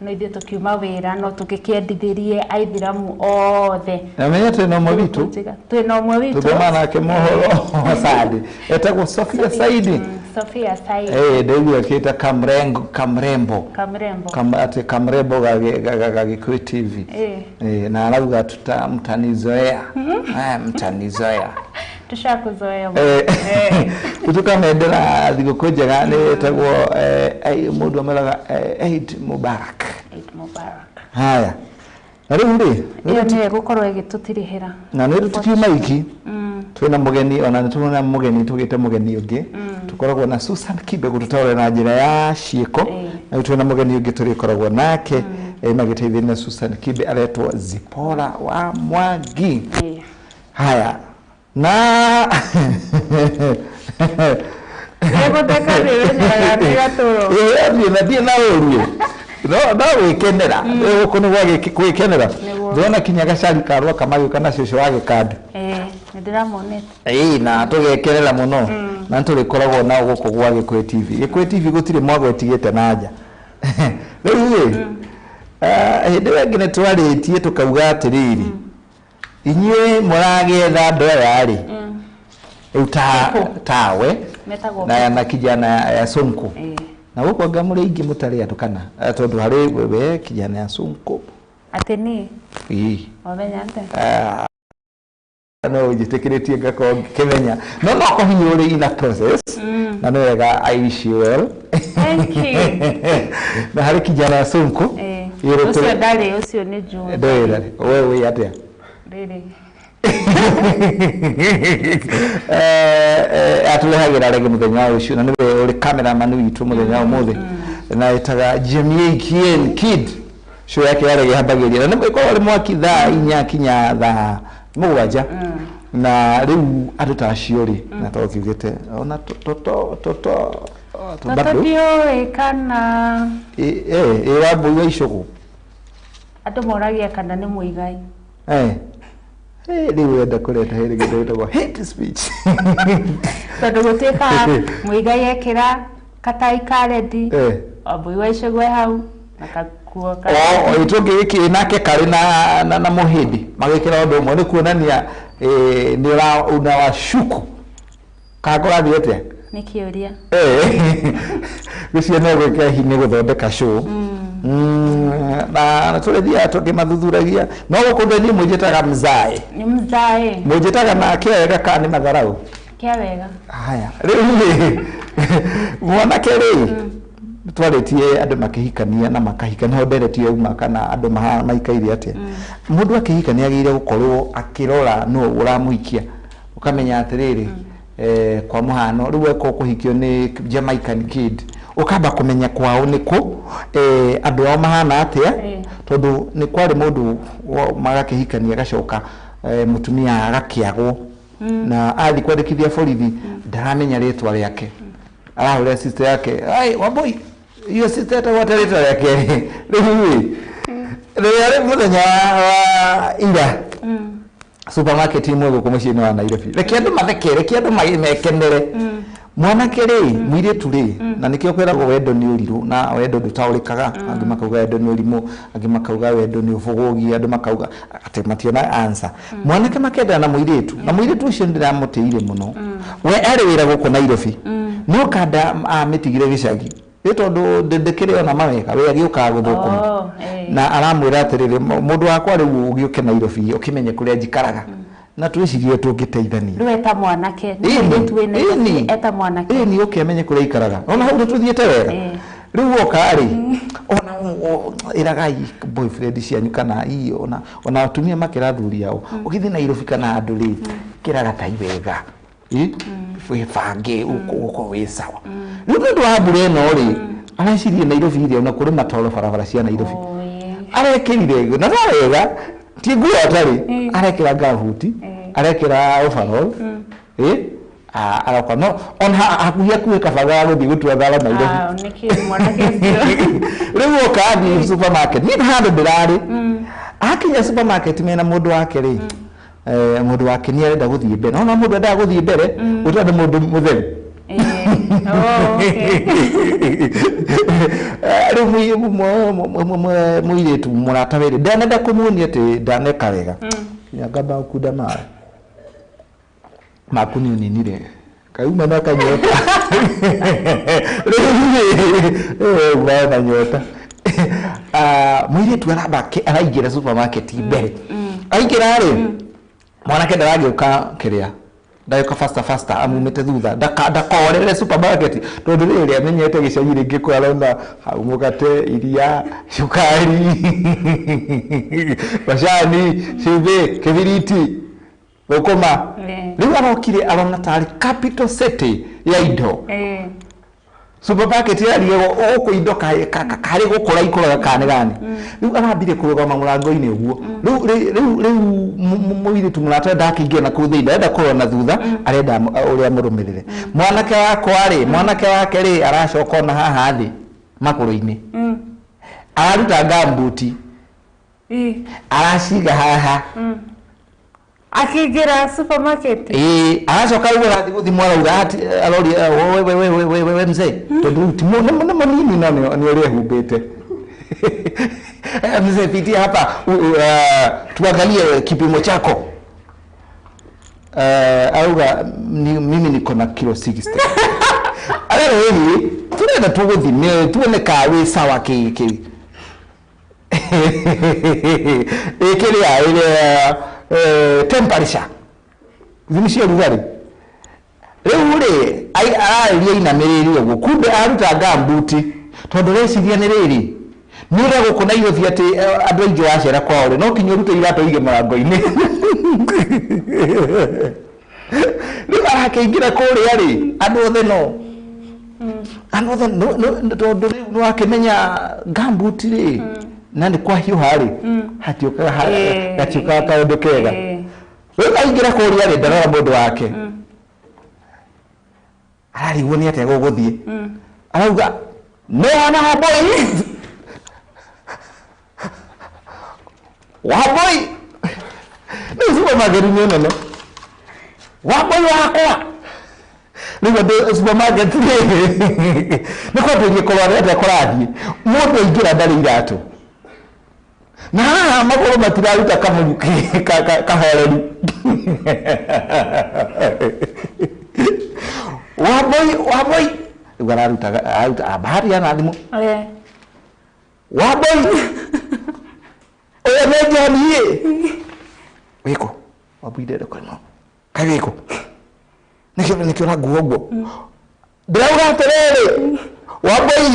No ithuĩ tũkiuma wĩra no tũgĩkĩendithĩrie aithĩramu othe. Na menya twĩna ũmwe witũ. Njega. Twĩna ũmwe witũ. Tũthoma nake mohoro Sadi, etagwo Sofia Saidi. Sofia Saidi. Ndaigua akĩta kamrengo, kamrembo. Kamrembo. Ati kamrembo ga Gĩkũyũ TV. Na arauga tuta mtanizoea. Mtanizoea. Tushakuzoea. Tukamendera thigũkũ njega, nĩ ĩtagwo mũndũ ameraga Eid Mubarak. Eid Mubarak. Haya, na rĩu rĩ Ĩyo nĩyo ĩgũkorwo ĩgĩtũtirihĩra. Na nĩ tũkiuma iki twĩna mũgeni, ona nĩ tũrona mũgeni, tũgĩte mũgeni ũngĩ. Tũkoragwo na Susan Kibe gũtũtaũra na njĩra ya ciĩko, na rĩu twĩna mũgeni ũngĩ tũrĩkoragwo nake magĩteithĩrĩria na Susan Kibe, aretwo Zipora wa Mwangi. Haya, na Egũtheka nĩ wenyaga nĩ gatũrũ. Ĩĩ, na thiĩ na ũruĩ no gwĩkenera gũkũ nĩ gwa gwĩkenera. Nĩguo. Ndĩrona kinya gacari karwa kamagĩũka na cũcũ wa gĩkandi. Ĩĩ, nĩ ndĩramonete. Ĩĩ, na tũgekerera mũno na nĩ tũrĩkoragwo nao gũkũ gwa Gĩkũyũ TV. Gĩkũyũ TV gũtirĩ mwago ĩtigĩte na nja. Rĩu rĩ, hĩndĩ ĩyo ĩngĩ nĩ twarĩtie tũkauga atĩrĩrĩ, inyuĩ mũragĩetha andũ aya rĩ, rĩu ta tawe Metagwo na kijana ya Sonko na gũkũ anga mũrĩ aingĩ mũtarĩ andũ kana tondũ harĩ we kijana ya Sonko. Atĩ niĩ? Ĩĩ. Wamenya atĩa? Ah, no njĩtĩkĩrĩtie ngakorwo ngĩkĩmenya no hihi ũrĩ in a process. Na nĩ wega, I wish you well. Thank you. Na harĩ kijana ya Sonko. Ũcio ndarĩ, ũcio nĩ njũĩ. Ndũĩ we wĩ atĩa? Rĩrĩ. Atũrehagĩra rege mũthenya wa rũciũ na nĩwe ũrĩ cameraman witũ mũthenya wa ũmũthĩ, na ĩtaga Jamaican Kid. Show yake ya rege hambagĩria na nĩ ĩkoragwo ĩrĩ mwaki thaa 4 kinya thaa 7. Na rĩu andũ ta acio rĩ, na to kiugĩte ona toto toto Toto ndiũĩ kana ĩ Wambũi wa Icũgũ. Andũ moragia kana nĩ Mũigai. Rĩu wenda kũreta hĩndĩ kĩndũ gĩtagwo hate speech. Tondũ gũtuĩkaga Mũigai ekĩra katai ka rendi, Wambũi wa Icũgũ e hau na kakuo ka O tũngĩgĩkĩ nake karĩ na mũhĩndĩ magĩkĩra ũndũ ũmwe nĩ kuonania nĩ unawashuku kana kũrathiĩ atĩa? Nĩ kĩũria. Gũcio no gwĩka hihi nĩ gũthondeka show. Na tũrĩthiaga tũkĩmathuthuragia, no gũkũ niĩ mũnjĩtaga mzae. Nĩ mzae. Mũnjĩtaga na kĩega kana nĩ matharau? Kĩa wega. Haya, rĩu rĩ, mwanake rĩ, twarĩtie andũ makĩhikania na makahikania ho nderetie uma kana andũ maikaire atĩa. Mũndũ akĩhikania agĩrĩire gũkorwo akĩrora nũ ũramũhikia, ũkamenya atĩrĩrĩ, Kwa muhano riu weka ukuhikio ni Jamaican kid ukamba kumenya kwao niku andu ao mahana atia tondu ni kwari mundu magakihikania agacoka mutumia agakiagwo na athi kwandikithia borithi ndaramenya ritwa riake arahurira sister yake ai wambui iyo sister etagwo atĩa ritwa riake riu rĩrĩa muthenya wa ira supermarket imwe guku muciĩ-inĩ wa Nairobi reke andũ matheke reke andũ mekenere mwanake rĩ mũirĩtu rĩ na nĩkĩo kwĩragwo wendo nĩ ũrirũ na wendo ndũtaũrĩkaga angĩ makauga wendo nĩ ũrimũ angĩ makauga wendo nĩ ũbũgũgi andũ makauga atĩ mationa answer mwanake makendana na mũirĩtu na mũirĩtu ũcio nĩndĩramũtĩire mũno we arĩ wĩra gũkũ Nairobi no kanda amĩtigire gĩcagi nĩ tondũ ndĩkĩrĩ ona mawega we agĩũkaga gũthũkũma na aramwĩra atĩrĩrĩ mũndũ wakwa rĩu ũgĩũke Nairobi ũkĩmenye kũrĩa njikaraga na twĩcirie tũngĩteithania rĩu eta mwanake nĩ Nairobi eta mwanake ĩni ũke amenye kũrĩa ikaraga ona hau nĩtũthiĩte wega rĩu woka rĩ ona ĩragai boyfriend cianyu kana ii ona atumia makĩra athuri ao ũgĩthiĩ Nairobi kana andũ rĩ kĩraga tai wega wĩbange ũkorwo wĩ sawa rĩu nĩ ũndũ wa mbura ĩno rĩ arecirie Nairobi rĩ ona kũrĩ matoro barabara cia Nairobi arekĩrire na no wega ti nguo atarĩ arekĩra ngabuti arekĩra overall aroka no ona hakuhĩ hakuhĩ kabaga gũthiĩ gũtua thara Nairobi rĩu oka athiĩ supermarket niĩ handũ ndĩrarĩ akinya supermarket mena mũndũ wake rĩ mũndũ wake nĩ arenda gũthiĩ mbere no mũndũ endaga gũthiĩ mbere ũtarĩ mũndũ mũtheru rĩu mũirĩtu mũrata werĩ ndanenda kũmuonia atĩ ndaneka wega nginya ngamba gũkunda maĩ maku nĩ ũninire kauma na kanyota rĩu uma na nyota mũirĩtu aramba araingĩra supermarket mbere aingĩra rĩ mwanake ndaragĩũka kĩrĩa ndagĩũka faster faster amumĩte thutha ndakorere supermarket tondũ rĩrĩ amenyete gĩcagi rĩngĩ kũ arona hau mũgate iria cukari macani cumbĩ kĩbiriti thũkũma rĩu arokire arona tarĩ capital city ya indo supermarket yarigagwo gũkũ indo karĩ gũkũra ikũraga kana gani rĩu arambire kũrũgama mũrango-inĩ ũguo rĩu mũirĩtu mũrata ndakĩingĩra na kũu thĩinĩ arenda kũrora na thutha arenda ũrĩa mũrũmĩrĩre mwanake wakwa rĩ mwanake wake rĩ aracoka ona haha thĩ makũrũ-inĩ araruta ngambuti araciga haha akĩingĩra supermarket aracoka rĩu arathiĩ gũthimwo arauga aroria wewe mzee tondũ ti nĩ mũnini no nĩ ũrĩa ehumbĩte mzee pitia hapa tuangalie kipimo chako auga mimi niko na kilo 60 arera hivi turenda tũgũthime tuone ka wĩ sawa kĩ ĩkĩrĩa ĩrĩa temperature thimi cia rugarĩ rĩu rĩ ararĩria inamĩrĩire ũguo kumbe aruta ngambuti tondũ reciria nĩ rĩrĩ nĩ ũrĩa gũkũ Nairobi atĩ andũ aingĩ wacera kwao rĩ no nginya ũrute iratũ ũige mũrango-inĩ rĩu arakĩingĩra kũrĩa rĩ andũ othe no andũ othe tondũ rĩu nĩwakĩmenya ngambuti rĩ na nĩ kwahiũha rĩ hatiũkaga gatiũkaga kaũndũ kega rĩu aingĩra kũrĩa rĩ ndarora mũndũ wake ararigwo nĩ atĩa gũgũthiĩ arauga nĩwona Wambui Wambui nĩ supermarket nĩ nene Wambui wakwa rĩu andũ supermarket rĩ nĩ kwambĩrĩria kũrora atĩa kũrathiĩ mũndũ aingĩra ndarĩ iratũ na haha magũrũ matiraruta kamũrukĩ kahoreru Wambui Wambui rĩu araruta bahari ana thimũ Wambui ũyũ nĩ John ĩ wĩkũ Wambui ndenda kũrĩma kaĩ wĩkũ nĩkĩo ũranguo ũguo ndĩrauga atĩrĩrĩ Wambui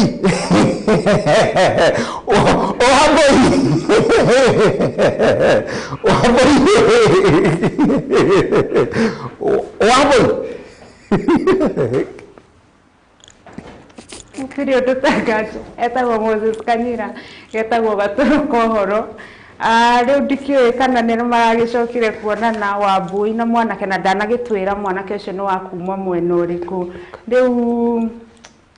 Wambui Wambui Wambui Gũtirĩ ũndũ tangazo etagwo Moses Kanyira getagwo gatũrũ ka ũhoro. Ah, rĩu ndikĩũĩ kana nĩ maragĩcokire kuonana Wambui na mwanake, na ndanagĩtwĩra mwanake ũcio nĩ wa kuma mwena ũrĩkũ. Rĩu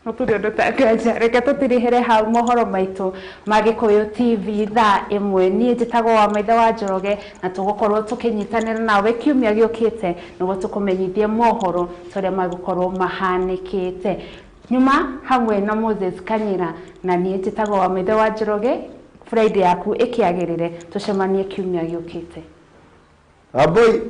gũtirĩ ũndũ tanganja, reke tũtirihĩre hau mohoro maitũ ma Gĩkũyũ TV thaa 1. Niĩ njĩtagwo wa maithe wa Njoroge, na tũgũkorwo tũkĩnyitanĩra nawe kiumia gĩũkĩte nĩguo tũkũmenyithie mohoro ta ũrĩa magũkorwo mahanĩkĩte nyuma hamwe na Moses Kanyira. Na niĩ njĩtagwo wa maithe wa Njoroge. Friday yaku ĩkĩagĩrĩre, tũcemanie kiumia gĩũkĩte. Amboi.